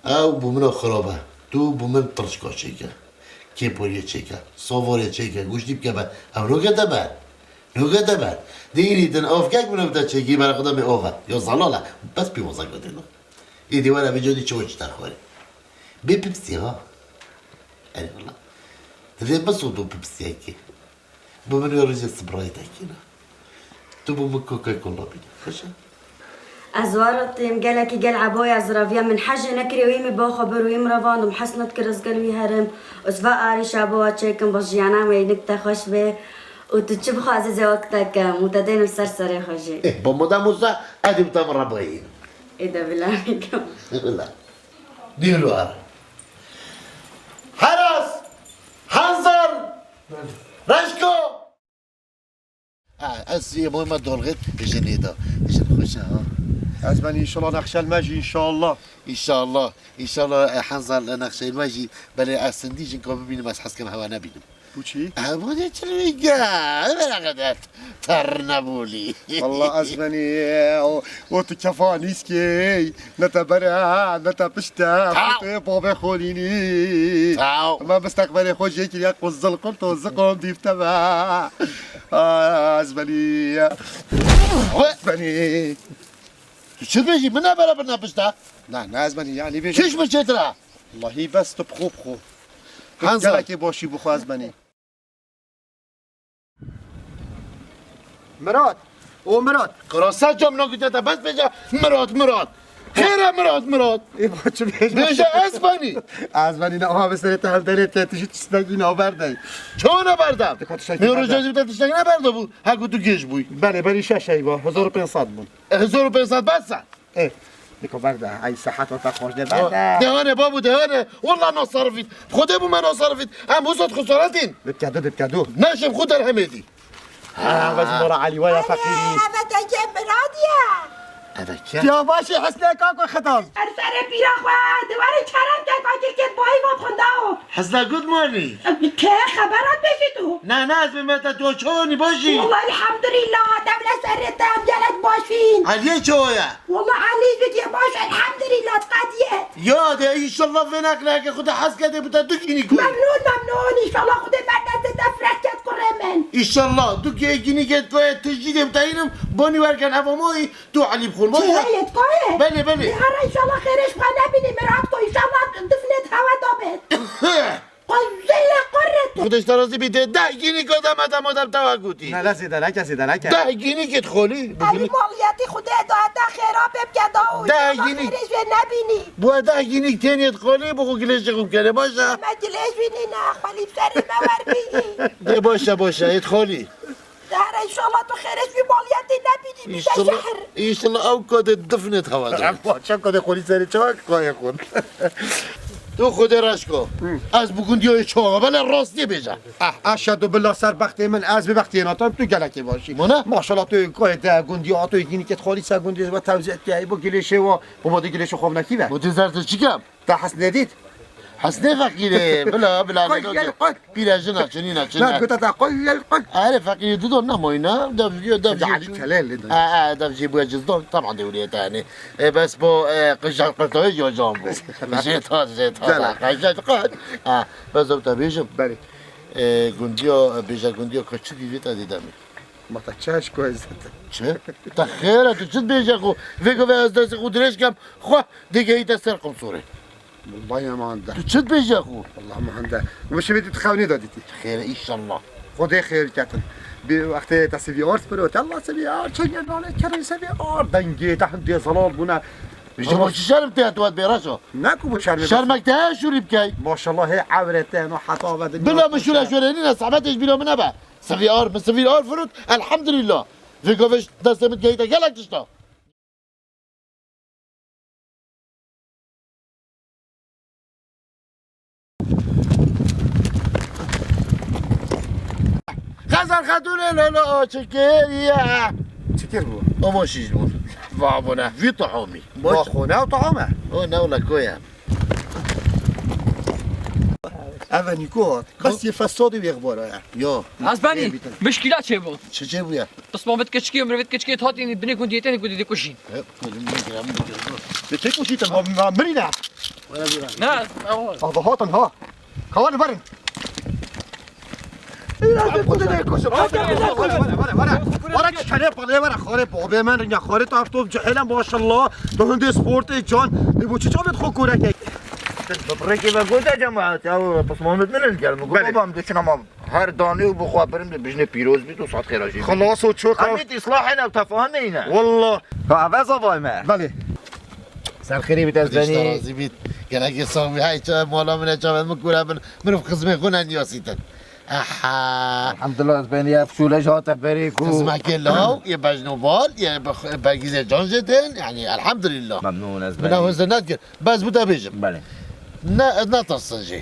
Ew bû min xirab e. Tu bû min tirşka çêke. Kêporiyê çêke. Savorê çêke. Goştî bike be. Ew noke te ber. Noke te ber. Dîrî din avkek min te çêkî, bera xwe de mê ov e. Ya zelal e. Bes pî waza gotê no. Êdî were vê codî çi çi te xwarê. Bê pipsî ha. Erê wela. Divê min soto pipsiyekê. Bi min wê rojê sibrayê te kîna. Tu bi min Coca-Cola bîne. Xweş e? Ez waritîm gelekî gel eboya ziraviya min hejê nekirê wî min ba xwe bir wî min re vandim hesnet kir ez gel wî herim. Ez va arîşa bo wa çêkim bo jiyana me nik te xweş bê. Û tu çi bixwazî zê wek te kem û te dênim ser serê xwe jî. Eh, bo moda musa edî bi te min re bayî. Ê de bila bikim. Bila. Dîr war. Heras! Hanzar! Reşko! Ha, ez yê moy me dolxêt jinê da. Jin xweş e ha. Ez ben inşallah nexşel me jî inşallah. İnşallah. İnşallah, e, Hanzal, e, nexşeyê me jî belê ez sindî jinka bibînim, ez hez kim hewe nebînim. Bu çi? E, bu ne çi rîge? Evera qeder ter nebûlî. Wallah ez benî, e, o, o tu kefa nîskê, ne te bere, ne te pişte, Taw. Xwedê babê xolînî. Taw. Me misteqbelê xwe jê kiriye ku zilqim to ziqom dîv te be. A, ez benî. We- Ez benî. Tu çi dibêjî? Min ne bere birine pişta? Na, na, ez benî, yanî bêjim. Çiş min çêtir e? Wallahî bes tu bi xwe bi xwe. Hanza. Gelekê başî bi xwe ez benî. Mirat! O Mirat! Qirasa cam nakite te bes bêje Mirat, Mirat. Xêr e Mirat, Mirat. Ê, ba çi bêjim? Bêje ez benî. Ez benî ne, aha, bi serê te hevderê te, tu jî tiştekî naverdey. Çawa naberdam? Dika tiştekî Nêro berde. Cezî te tiştekî neberda bû. Hek û tu gêj bûyî. Belê, berî şeş ey ba, hezar û pênc sed bûn. Hezar û pênc sed bes e? Ê, dika berde, ey sehet wata xweş de berde. Dehane babu, dehane. Wallah nasarifît. Xwedê bû me nasarifît. Em wisa dixusaretîn. Dibke du, dibke du. Neşim xwe derhemê dî. Ha, bes mora Elî, waya feqîrî. Eve te ke Miradiye. Eve ke? Ya başê Hesnê kako Xidam. Ser serê pîra xwe, di warê kerem ke kakê ke bayî va xwendao. Hesna good morning. Ke xebera pêşî tu? Na, na, ez bê me te tu çonî, baş î? Wallah elhamdülillah, dewle serê te em gelek baş bîn. Eliyê çawa ye? Wallah Elî jî diye baş, elhamdülillah, qediye. Ya de, înşallah vê neqleke xwe de hez kede bi te du kînî ku. Memnûn, memnûn, înşallah xwe de berdeste te fireh ket kurê min. Înşallah, du kê kînî ket koye tijî de bi te înim, bonî werken eva moyî, tu Elî bixwin. Çi heye, dikayê? Belê, belê. Ê, hera înşallah xêrê ji xwe nebînî, Mirat ko, înşallah difnê di hewe da bê. Qozile qurret. Xwedê ji te razî bî, dê deh gînî ko deme demo dem tewa gotî. Ne, ne, zêde neke, zêde neke. Deh gînî ket xolî. Evî maliyetî Xwedê da te xêra pê bike da û Deh înşallah gînî. Xêrê jê nebînî. Bu deh gînî tenê xolî, bu xwe gilêşê xwe bikene, baş e? Me gilêş bînî ne, xolî bi serê me werbîyî. Dê baş e, baş e, yê xolî. Dehre înşallah tu xêrê ji vî maliyetê nebînî, bîte şehr. Înşallah ew kadê difnê hewa de. Em paça kadê xwelî serê çawa kayê xwe. Tu Xwedê reş ko. Hı. Ez bi gundiya wê çawa bele rastiyê bêje. Ah, eşhedû billah ser bextê min, ez bi bextê natam, tu gelekê başî. Mane? Maşallah tu kayê te gundiya, tu yekînî ket xwelî ser gundiya ve tewzî etkiye, bu gilêşê wa, bu bade gilêşê xwe vinekî ve. Bu dî zer tu çi kem? Te hes nedît? Hes ne feqîrê, bila, bila, Qul ne gel, dote. Qul. Pîre jina, çinîna, çinîna. Na, gota te, qul gel, qul. Erê feqîrê dido nemoyna, dev jî, dev jî. Ali Kelel dido. E, e, dev jî bu cizdan, tamam dewriye tane. E, bes bu, e, qijal qirtayı ya can bu. Jê ta, jê ta. Gel. Qijal qul. Ha, bes ew te bêjim. Belê. E, gundiya, bêje gundiya kaçı dîvê te didemî. Ma te çi eşko ez zaten. Çi? Te xêr e, tu çi dibêje xwe? Vê gove ez destê xwe dirêj kem, xwe digehî te ser qumsorê. Wallahî em hande. Tu çi dibêje xwe? Wallah em hande. Û şevê tu xewnê de dîtî. Xêr e, înşallah. Xwedê xêr ketin. Bi wextê te sevî ard firote. Allah sevî ard, çengê nalê kerê sevî ard. Dengê te hindê zelal bûne. Ji bo çi şerm te tu bê reşo? Ne ku bu şermê. Şermek te heye şûrî bikey. Maşallah hê ewrete no heta ve dinya. Bila min şûre şûre nîne, zehmetê ji bîra min nebe. Sivî ar, min sivî ar firot, elhamdülillah. Vê gavê ji destê min gehîte gelek tişta. Xezal Xetûnê lolo çi kiriye? Çi kir bû? Ama şiş bûn. Va bûne. Vî tohomî. Va xwe ne tohome? O ne wila koye. Eve nîko hat. Bes yê fesadê wê xebara ye. Yo. Ez benî. Ê, bîtin. Mişkîla çêbû. Çi çêbûye? Pismamê keçikê, mirovê keçikê hatî binê gundiyê te gundiyê kujîn. He, kujîn, min kiram, min kiram. Bi tek kujî te, ma, ma, mirî ne? Wala bira. Ne, ewa. Ava hatin ha. Kawan verin. Wara ki kene pale wara xare bobê men rinya xare tarto cehelen maşallah. Tu hindê sportê can. Ne bu çi çavet xo kore ke? Bi brekê ve gote cemaat ya, pismamê min ez geldim. Belê. Babam de çinama her danê û bi xwe birim de bijne pîroz bît û sat xêra jî. Xelas û çok. Em ê îslahê ne tefahemê ne. Wallah. Ha, eve zavay me. Belê. Ser xêrê bît ez benî. Razî bît. Gelekê sax bî. Hey, çav mala min e, çavên min kure bin. Mirov xizmê xwe nendiyasîtin. Aha. Elhamdulillah, ez benî ev şûle ji hate berê ku. Xizmekê law, yê bejno bal, yê be-, bergîzê can jê tên, yanî elhamdulillah. Memnûn ez benî. Min ew hizir nedikir. Bes bu te bêjim. Belê. Ne, ez netirsin jê.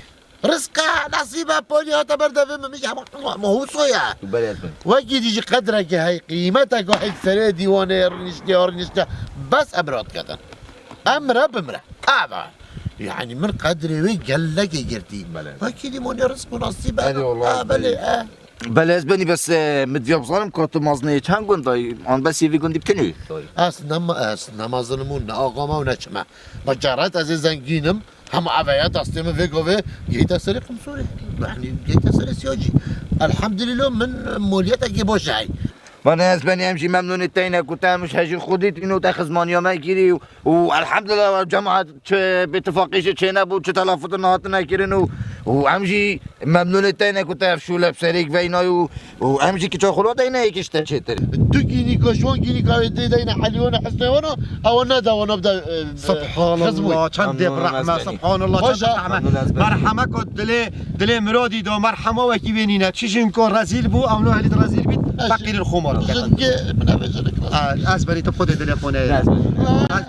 Rizq e, nesîb e, polî hate ber devê min, min jî hema, hema hûso ye. Tu belê ez bin. Wekî dî jî qedrekê hey, qîmeteke hey serê dîwanê rûniştiye, rûniştiye. Bes em radiketin. Emre bimre. Ava. Yani min qedrê wê gelekê girtî. Belê. Wekî dî monê rizq û nesîb e. Hadi Allah, Ha, belê, belê. e. Belê ez benî bes, e, min diya bizanim ka tu mazinê çend gund dayî? An bes yê vî gundî bitinî? Ez ne ma-, ez ne mezin im û ne axa me û ne çi me. Ma caret ez ê zengîn im, hema eve ye destê min vê gavê gihîte serê qimsorê. Yanî gihîte serê siyacî. Elhamdülillah min molîyetekê baş e hey. Vane ez benî em jî memnûnê te ne ku te hemû hejî xwe dîtîn û te xizmaniya me kirî û, û elhamdülillah cemaet çi bêtifaqî jî çênebû, çi telafutin hatine kirin û, û em jî memnûnê te ne ku te ev şûle bi serê gveynaye û, û em jî kiça xwe lo deyne yek işte çêtir. Tu kînîka ji wan kînîka wê tê deyne Elî wana hestê wana, ewa ne de wana bide, e, e, Subhanallah, xizmû. çend dê Memnûn birehme, ez benî. Subhanallah, Baş çend e. birehme. Memnûn ez benî. Merheme ku dilê, dilê miradî da, merhema wekî wê nîne. Çi jin ku rezîl bû, ew no helî rezîl bît, Ez feqîrî xwe mal bikin. Jin ki min eve jinik Ha, ez berî tu xwedê dilê xwe neyê. Ne, ez benî.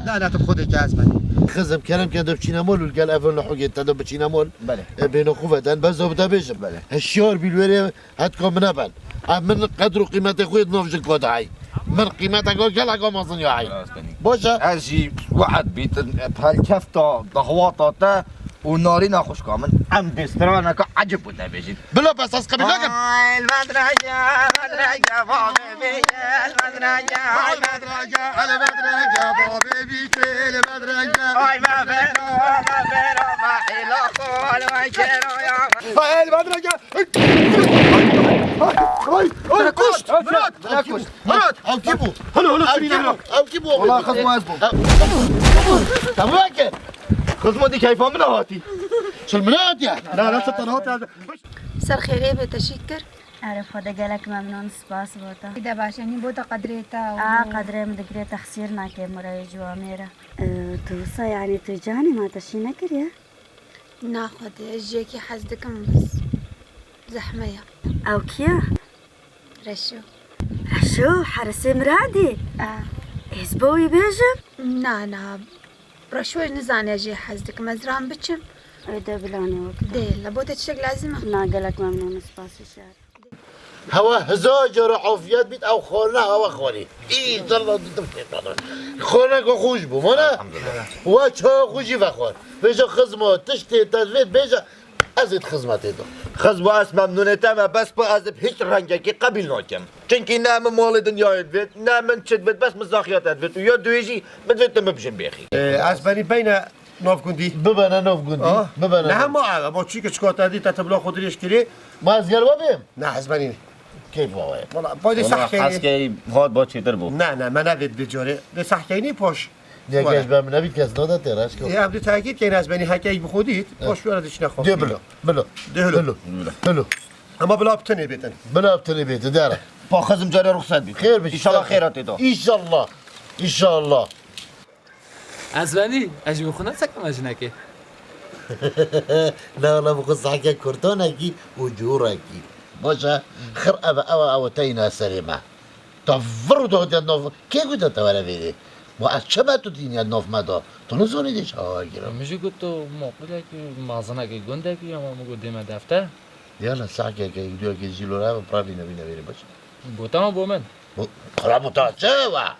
Ne, ne, ne, tu xwedê ke ez benî. Xizim, kerem ke de biçîne mol û gel ev lehûgê te de biçîne mol. Belê. E, bêno xwe veden, bes ew bide bêjim. Belê. Hişyar bî li wêrê hetka min neben. Em min qedr û qîmetê xwe yê di nav jin kota hey. Min qîmeteka geleka mezin ya hey. Rast benî. Baş e? Ez jî we'd bîtin, e, pelkefta dahwata te û narîna xwişka min. Em dê straneka ecib û te bêjin. Bila bes ez qebîl nakim. Ay, el bedrege, bedrege, babê bî, el bedrege. Ay, bedrege, el bedrege, babê bî, el bedrege. Ay, me bero, me bero, me hêla xol, me kero ya. Ay, el bedrege. Ay, ay, ay, Bira kuşt, Murat, Murat, Murat. Ew kî bû? Halo, halo, Ew kî bû? Ew kî bû? Wala xizma ez bû. Tamam ki. Xizma di keyfa min hatî. Şil min hatiye. Na, na, çi te hatiye. Ser xêrê be, te şîk kir. Erê, Xwedê gelek memnûn, spas bo te. Te baş e, nî bo te qedrê te û A, qedrê min digirê, texsîr nake, murayê ciwamê re. E, tu wisa, yanî tu canî ma te şî nekiriye? Na Xwedê, ez ji yekî hez dikim, bes zehme ye. Ew kî ye? Reşo. Reşo, herisê miradî? A. Ez bo wî bêjim? Na, na. Reşo nizane jê hez dikim. Ez ran biçim. Ê de bilanê wek. Dê, la bo te tiştek lazim e? Na, gelek memnûn, spasî şer. Hewa hezar cara afiyet bît, ew xwarina hewa xwarî. Înşallah didim têkada. Xwarina ku xweş bû, mana? Elhamdulillah. We çawa xwe jî vexwar. Bêje xizma, tiştê te divê bêje, ez ê di xizmetê de. Xizma ez memnûnê te me, bes bi ez bi hiç rengekî qebîl nakim. Çinkî ne min malê dinyayê divêt, ne min çi divêt, bes min zaxiya te divêt. Û ya duwê jî min divêt tu min bijin bêxî. Ee, ez benî beyne Navgundî. Bibene Navgundî. Ah. Bibene Ne Nav- hema ev, ama çî ke çikolata dî, te tibla xwe dirêj kirî. Ma ez gel we bêm? Ne, ez benî. Keyf we ye. Wala, bay de Wala sah keyni. Hes keyni, hat ba çêtir bû. Ne, ne, me ne vêt bê carê. De sah keyni poş. Niye Wala. Geç ben ne bit kes ne de teraş ko. E, ev de takip keyni ez benî, heke bi xwe dît. Poş wala de çine xwe. De bilo, bilo. De hilo. Hilo. Hilo. Ama bila bi tenê bêtin. Bila bi tenê bêtin, dere. Pa xizim carê ruxsat bî. Xêr bî. İnşallah xêra tê da. İnşallah. İnşallah. Ez venî, ez ji xwe ne sekim ez jinekê. Na, na, bi xwe sahke kurtonekî û cûrekî. Baş e, xir eve, ewe, ewe teyna serê me. Ta vir û dodiya nov, kê gote te were vêrê? Ma ez çi me tu dîniya nov me da? Tu nizanî dê çawa girim? Min jî got tu maqûlekî, mazinekî gundekî, ama min got dê me defter. Ya la sahkeke, îdiyakê zîlora eve, pravîne bîne vêrê baş. Bo te ama bo min? Bo, xira bo te çi wa?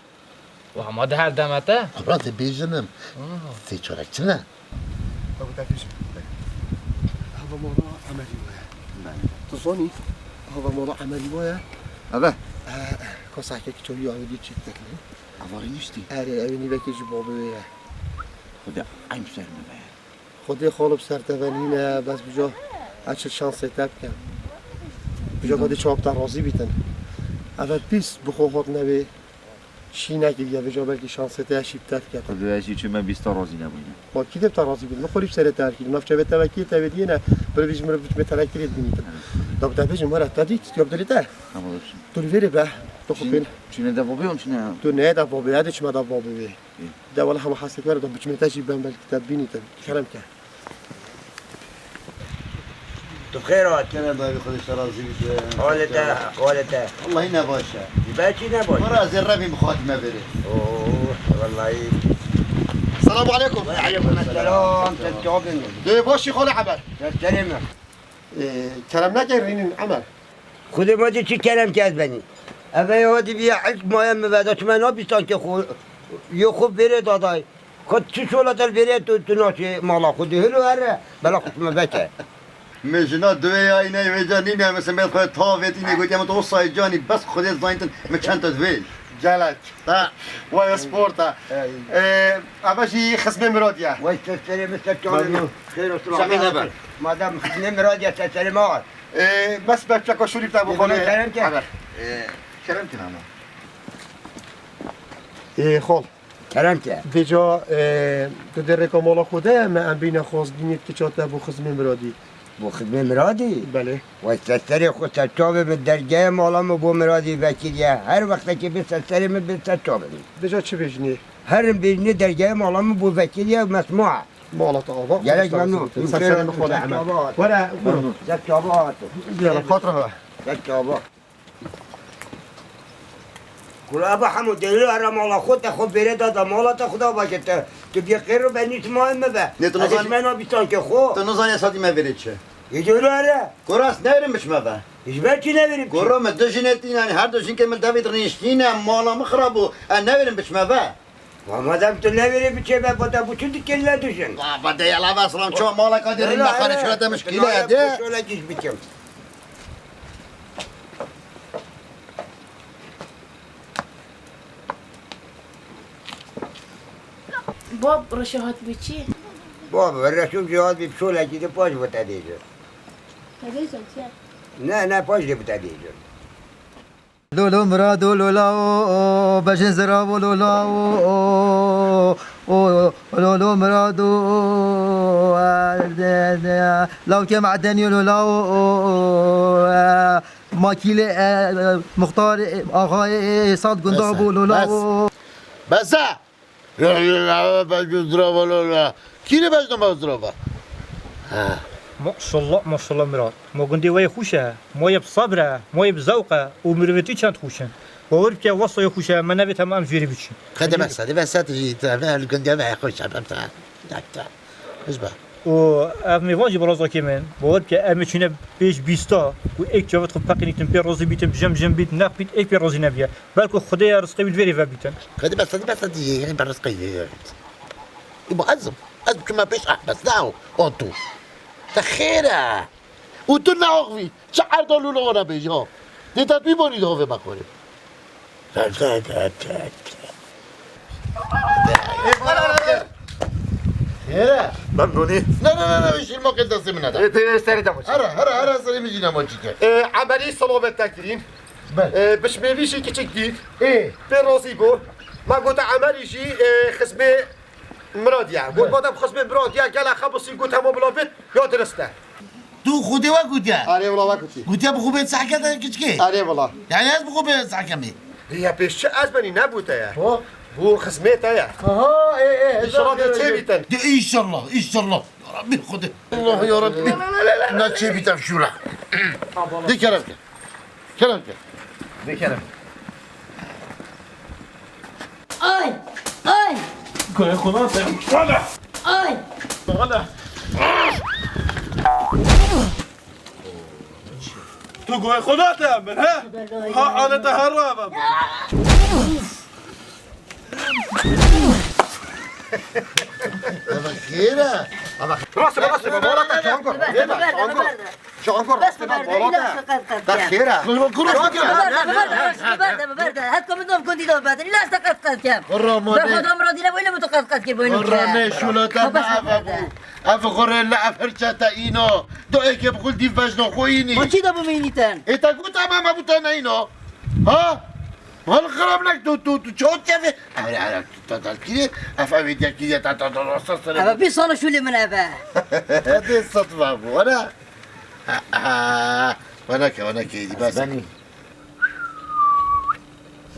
Wa ma di her deme te? Xwe tê bêjin im. Ah. Sê çolek çi ne? Tabi te bêjin. Hava mala Emelî waya. Belê. Tu zanî? Hava mala Emelî waya. Eve? Ee, ka sahkekî çawî ya ew dî çî tekne. Eva rîniştî. Erê, ew nîvekê ji babê wê ye. Xwedê eyn ser min be. Xwedê xalib ser te ve nîne, bes bijo ez çi şansê te bikim. Bijo ka dê çawa bi te razî bîtin. Eve pîs bi xwe hat nevê şî nekiriye, vêca belkî şansê te şî bi te dikete. Xwedê ez jî çi me bîsta razî nebûyne. Ma kî dê bi te razî bît? Min xwe rî bi serê te her kî. Navçe vê te ve kî te vê diyê ne, bir vî ji min re biçime te vekirê dibînîtin. Evet. Da bi te bêjim, were te dît, ya bi dilê te. Ama olsun. Tu li vêrê be, tu xwe Çin-, pêl. Çine de babê, on çine. Tu ne de babê, hadi çime de babê wê. Ê. De wele hema hesek were da biçime te jî ben belkî te bînî te. Kerem ke. Tu xêr hat. Kerem bavê Xwedê te razî bî. Halê te, halê te. Wellahî ne baş e. Belkî ne baş. Were ez ê revî min xwe hatime vêrê. Oo, wellahî. Selamu aleykum. Aleyküm selam. Sen çawa bindin? Dê başî xole Emer. Sen serê me. Ee, kerem neke rînin Emer. Xwedê ma dê çi kerem ke ez benî. Eve ya dî biya ilk maye mi veda çime nabîstan ke xwe, yo xwe bêrê dadayê. Xwe çi şola te bêrê tu, tu naçê mala xwe dê hilo here, bela xwe çime veke. Min jina duwê ya îney vêca nîne, min semêd xwe tavêt înê gotiye min to sayê canî bes Xwedê zayîntin min çend te divê. Gelek. Ha. Waya sport e. Ey. Ee, eve jî xizmê Miradî ye. Way ser serê min ser çavê min. Xêr olsun. Şemê nebe. Madem xizmê Miradî ye ser serê me. Ee, bes be çeka şûrî te bixwîne. Kerem ke. Haber. Ee, kerem kin ama. Ee, xol. Kerem ke. Vêca, e, tu dê rêka mala xwe de me em bîne xwazbînê kiça te bo xizmê Miradî. Bo xizmê Miradî? Belê. Wey ser serê xwe ser çavê min dergehê mala min bo Miradî vekiriye. Her wextekê bê ser serê min bê ser çavê min. Vêca çi bêjinê? Herin bêjinê dergehê mala min bo vekiriye mesmua. Mala te ava. Gelek memnun. Ser serê min xwe de hemen. Were, buyurun. Ser çava hatin. Yala, xatir xwe. Ser çava. Kura be hemû dêrê here mala xwe te xwe bêrê da da mala te xwe da baje te. Tu bê qêro be nît ma me be. Ne, tu nizanî. Ez me nabîstan ke xwe. Tu nizanî sadî me bêrê çi? Ê dêrê here. Kura ez newêrim biçime ve. Ji ber çi newêrim biçim? Kura me du jinê tînanî, her du jinkê min devît rîniştîne, mala min xirab bû. Ez newêrim biçime ve. Ma madem tu newêrê biçê be, bada bu çi dikir ne dijin? Ba, ba de yala ve salam, ço maleka de rîn be xare şöyle demiş ki ne de. Şöyle giş biçim. Bab, reşe hat bi çi? Bab, reşum jî hat bi şöyle gidip baş bu te diyecek. Ne diyecek ya? Ne, ne, baş de bu te diyecek. Lolo Mirado lola o, o, bejin ziravo lola o, o, o, Lolo Mirado o, e, de, de, lawke madeni lola o, o, o, e, makîlê, e, e, muxtar, e, axayê, e, sat gunda bû lola o. Bes e! Bejin zirava lola. Kîrê bejna me zirava? Ha. Maşallah, maşallah Mirat. Ma gundê we yê xweş e, ma yê bi sebr e, ma yê bi zewq e û mirovêtî çend xweş in. Bawer bike wesa yê xweş e, me nevêt hema em jêrî biçin. Qede bes e, bes e, tu jî, tu, em li gundê me xweş e, em te, te, te. Biz be. Û ev mêvan jî bi razakê min. Bawer bike, em ê çûne pêş bîsta ku êk çavêt xwe peqînîtin, pê razî bîtin, jim jim bît, neq bît, êk pê razî nebiye. Belku Xwedê ya rizqê wî li vêrê vebîtin. Xwedê bes, Xwedê bes, Xwedê bes, Xwedê bes. Ê, ba ez im. Ez biçûme pêş, ah, bes, ne o, o tu. Te xêr e. Û tu neaxivî. Çi erda lûla wana bêjî, ha. Dê te tu bonî de hovê me xwarê. Xêr e. Memnûnî. Ne, ne, ne, ne, şîrmakê destê min nede. Ê, tê serê de maçî. Here, here, here, serê min jî ne maçî ke. Ê, Emerî silavê te kirîn. Be. Ê, bişmêvî jî kiçik dît. Ê. Pê razî bû. Me gote Emerî jî, ê, xizmê Mirad ya. Got, madem xizmê Mirad ya, gele xebisî got hema bila bit, ya dirist e. Tu Xwedê we gotiye? Arê wala we gotiye. Gotiye bi xwe bê sehke te kiçikê? Arê wala. Yani ez bi xwe bê sehke me. Ya pêş çi ez benî ne bû te ye? Ho? Bu xizmê te ye. Aha, ê, ê, inşallah de çê bîtin. De inşallah, inşallah. Ya Rabbi Xwedê. Allah ya Rabbi. Ne çê bîtin şûra. De kerem ke. Kerem ke. De kerem. Ay! Ay! Goyê xwe nate. Wala! Ay! Wala! Tu goyê xwe nate min, he? Ha, alete her rava. Eve xêr e. Eve xêr. Rast e, rast e, wala te can kor. Berde, berde, berde. Çankor, bes, berde, berde, berde, ilaç da qet qet. Te xêr e. Berde, berde, berde, berde. Heta min nav gundî da berde. Ilaç da qet qet kem. Ramane. Ber xwe da Miradî ne boyne bu da qet qet kir boyne. Ramane, şûla te ne eve bû. Ev xurê le ev hirçe te îno. Do eke bi xul dîv vejno xo înî. Ma çi da bu me înî ten? Ê te got ama me bu te ne îno. Ha? Mal xirab nek tu, tu, tu çot keve. Ara, ara, tu, tu, tu, kiri. Ev, ev, kiri, ta, ta, ta, ta, ta, ta. Eve bir sana şûlê min eve. Hadi satma bu, ara. Aha, bana ke, bana ke, bas. Beni.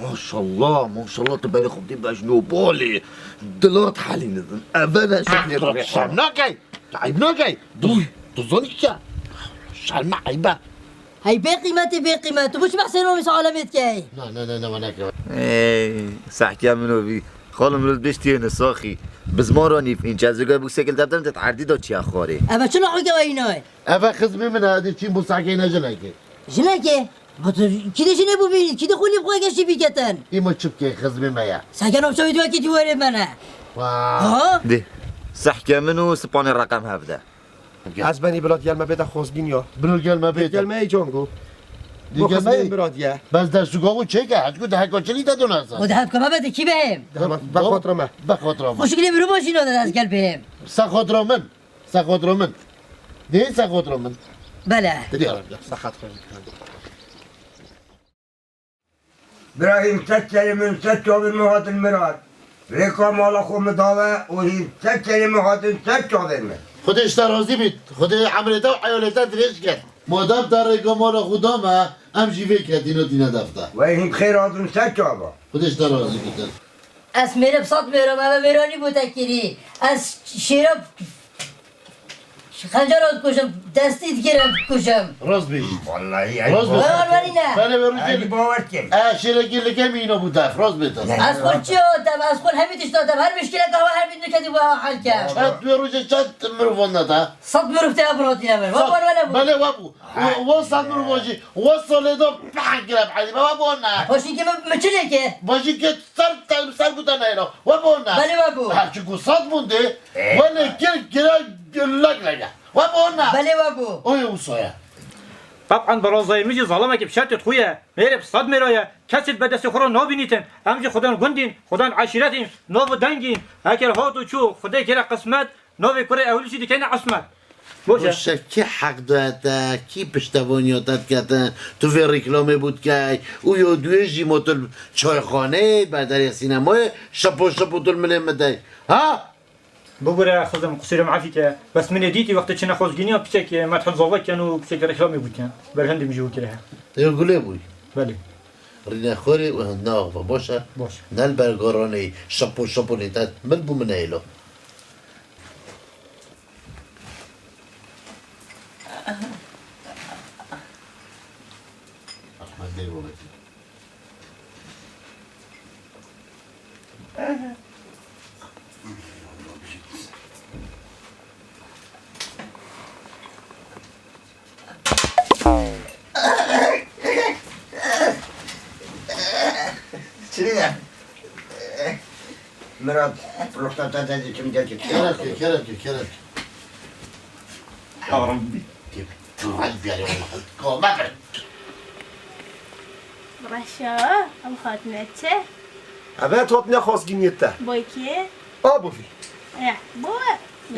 Maşallah, maşallah, tu beni xubdî bejno balê. Dilat halî nizin. Eve ne şeklê. Şerm nakey. Ayıp nakey. Dur, dur zon işte. Şerm ayıp. Hey bê qîmetê bê qîmet. Tu bu çi behsê nomîs alemê dikey? Na, na, na, na, bana ke. Ey, sehke min o bî. Xalim ril beş tiyene saxî. Bi ziman re nîv înç, ez ê bû sekil debdem te erdî da çiya xwarê. Eve çi naxwe ke weyî nayê? Eve xizmê min e, dê çîn bû sehkeyne jinekê. Jinekê? Bi tu kî de jinê bû bî, kî de xwe lê bi xwe geştî bîketin? Îmo çi bikey, xizmê me ye. Sehke navçavê dû wekî dîwarê me ne. Wa. Ha? Dê. Sehke min û sipanê reqem hevde. Ez benî bila gel me bête xwezgîn ya. Bila gel me bête. Gel me ey can go. Dî bo gel me xizmê ey. Mirad ye. Bes der suga xwe çêke, hecku de heka çilî te dona ser. O de hevka me bête kî behêm? Tamam, be xatra me. Be xatra me. Xweşik lê mirov jî nade ez gel behêm. Se xatra min. Se xatra min. Dê se xatra min. Bele. Dê. Saxat xwe. Bira hîn sed serê min, sed çavên min hatin Mirad. Rêka mala xwe min dawe û hîn sed serê min hatin ser çavên min. Xwedê ji te razî bît. Xwedê emrê te û eyalê te dirêj ket. Madem te rêka mala xwe da me, em jî vê ketîna tîne def te. Wey hîn bi xêr hatin ser çava. Xwedê ji te razî bît. Ez mêrib sed mêro me, me mêranî bû te kirî. Ez şêra Xencara dikujim, destî digirim, dikujim. Rast bêjî. Wallahî, Rast bêjî. Bawer werîne. Belê, wê rojê Ey, bawer kim? E, şêrekî li kemî îno bû def, rast bê te. Ne, Ez xwe çi otem, ez xwe hemî tişt otem, her mişkile kahve her bît niketî bu hal ke. Çet wê rojê çet mirov ne te. Sed mirov te biratîne min. Wa Sed. Bawer ne bû. Belê, we bû. Wa, wa sed mirov jî, wa salê de pah girem, Elî, we bû ne. Paşî ki mi, mi çi lê ke? Vajî ke ser, ser, ser bû te neyra. We bû ne. Belê we bû. Ha, çi ku sed bûn dê. Welê kir kire lek leke. We bû ne. Belê we bû. Oy, wisa ye. Tab'an berazayê min jî zalimekî bi şertê xwe ye. Mêrê bi sed mêra ye. Kesê bi destê xwe re nabînîtin. Em jî xudan gundîn, xudan eşîretîn, nav û dengîn. Eger hat û çû, Xwedê kire qismet, navê kurê ewil jî dikeyne Esmet. Boş e. Boş e, kî heq daye te, kî piştevaniya te diketin, tu vê reklamê bû dikey û ya duyê jî ma tu li çayxaneyê, berderê sînemayê, şepo şepo tu li milê min dey. Ha? Bibûre xizim, qusûrê min efî ke. Bes min ê dîtî wextê çine xwezgîniya piçekê, e, Medhûl Zava ken û piçekê reklamê bû ken. Ber hindê min jî wekirê he. Ê gulê bûyî. Belê. Rîne xorê û hindna axa, boş e? Boş. Ne li ber garanê, şepo şepo lê te mil bû min hêlo. Ahmet Bey babacığım. Çirine. Mirat, ruhsata te diçim derkê. Kerem ke, kerem ke, kerem ke. Ya Rabbi. Tebî, tu hal bir yere olmadı. Koma bir. Reşa, ew hatine çi? Eve hatine xwezgîniyê te. Boykê? A bûvî. E, bo.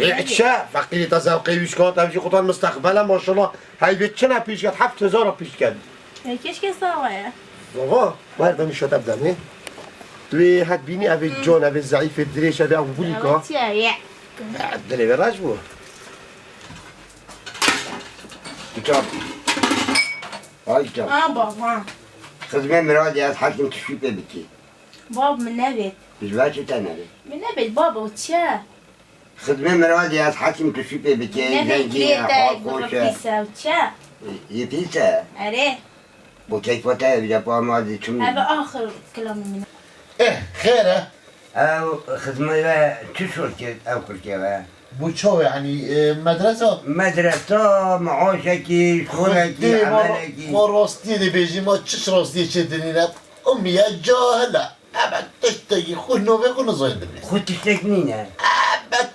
E, çe? Feqîrî te zewqê wî şikat, ev jî xudan mistexbel e, maşallah. Heyvê çi ne pîş ket, heft hezar a pîş ket. E, keşke sawa ye. Sawa? Wer demî şo te bidemê. Tu wê het bînî, ev ê can, ev ê zeîf ê, dirêj, ev ê embûlîka. Ev çi ye? E, dilê wê reş bû. Kitab. Ay kitab. Ha, baba. Xizmê Miradê ez hekim tu şû pê bikî. Bab, min nebêt. Ji ber çi te nebêt? Min nebêt, baba, o çi ye? Xizmê Miradê ez hekim tu şû pê bikî, Nebêt, zengîn e, lê te xal xweş e. Pîs e, o çi ye? Yê pîs e? Erê. Bo keyfa te ye, bi depa ma dê çim. Ev axir kilamê min e. Eh, xêr e? Ew xizmê ve çi şor kir ew kurkê ve? Bo çawa, yanî, e, medresa? Medresa, maaşekî, şolekî, Xwedê ma, emelekî. Ma rastiyê dibêjî, ma çi rastiyê çê dinîne? Umî ye, cahil e. Ebe tiştekî xwe navê xwe nizayî dibê. Xwe tiştek nîne. Ebe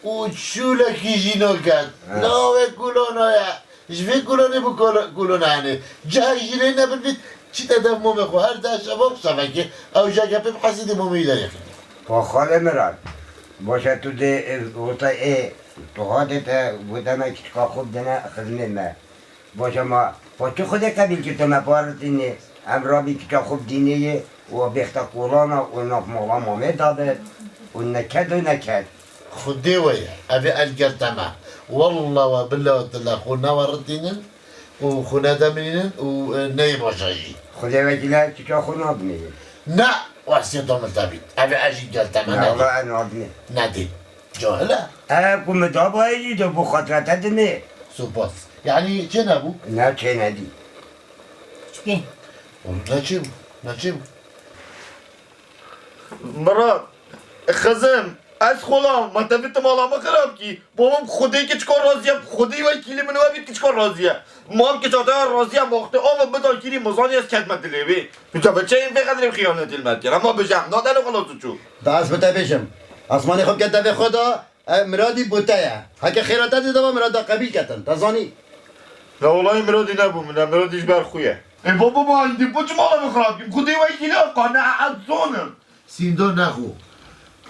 û şûlekî jî naket. Ha. Lawê kulana ye. Ji vê kulanê bû kula-, kulana hene. Cihek jî lê nebin vît, çîte dev momê xwe. Her deh şeva şevekê, ew jeke pê bi hesîdê momê wî derê xînî. Pa xalê Miran, baş e tu dê, e, wota ê, tu hadê te, wota me kiçika xwe bidine xizmê me. Baş e ma, pa tu Xwedê qebîl kir, tu me paritînê. Em rabî kiça xwe bidînê yê, û bêxte kolana, û nav mala mamê dabe, û neket û neket. Xwedê we ye, ev ê el gel te me. Walla we bila tila xwe neweritînin û xwe nedemînin û, e, neyê baja jî. Xwedê wekîl e, çiça xwe nadimê. Ne, wesiyeta min te bît. Ev ê ez jî gel te me Ne, nedî. Wala ez nadimê. Nedî. Cahil e. E, ku min dabayê jî de bo xatira te dimê. Supas. Yanî çê nebû? Ne, çê nedî. Çikê? Oğlum ne çê bû? Ne çê bû? Mirat, xizim, Ez xola, ma te vê tu mala min xirab kî. Babam xwedê ki çikar razî ye, xwedê wekîlî min we bît ki çikar razî ye. Mam ki çata razî ye, ma wextê ava bida kîrî mizanî ez kedme dilê wê. Tu te bi çeyên vê qedrê xiyanetî li me dikir. Ema bije em nadene xelas û çû. Da ez bi te bêjim. Asmanê xwe bike devê xwe da, ev miradî bo te ye. Heke xêra te dê dava mirada qebîl ketin. Te zanî? Ne, wellahî miradî nebû min, ne, miradî ji ber xwe ye. E baba, ma êdî bo çi mala min xirab kim? Xwedê wekîlî qane ez zonim. Sînda nexwe.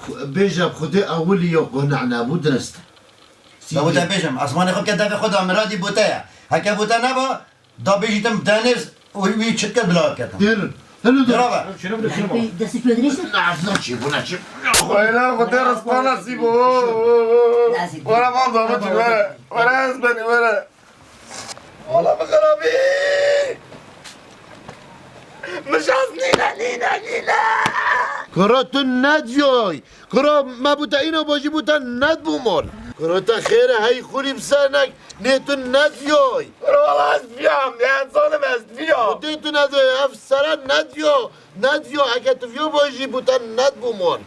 Xwe-, bêje bi Xwedê ewilî ya qane nebû dirist. Sînda. Ew te bêjim, asmanê xwe ke devê xwe da miradî bo te ye. Heke bo te neba, da bêjî tim denêz û wî çit kir bila ketin. Derin. Hello, Dera be. Destî pê dirêj. Nasıl çi bu, ne çi? Weyla, Xwedê rizqa nasîb o. Were, man da, were. Were, ez benî, were. Wala bi xirabî. Min şans nîne, nîne, nîne. Kuro tu nediyay. Kuro me bû te îno bajî bû te nedbû mal. Kuro te xêre hey xûrî bi ser nek. Nê tu nediyay. Kuro wala ez dibiyam. Ya zanim ez dibiyam. Xwedê tu nediyay. Ev sere nediya. Nediya. Heke tu viyo bajî bû te nedbû mal.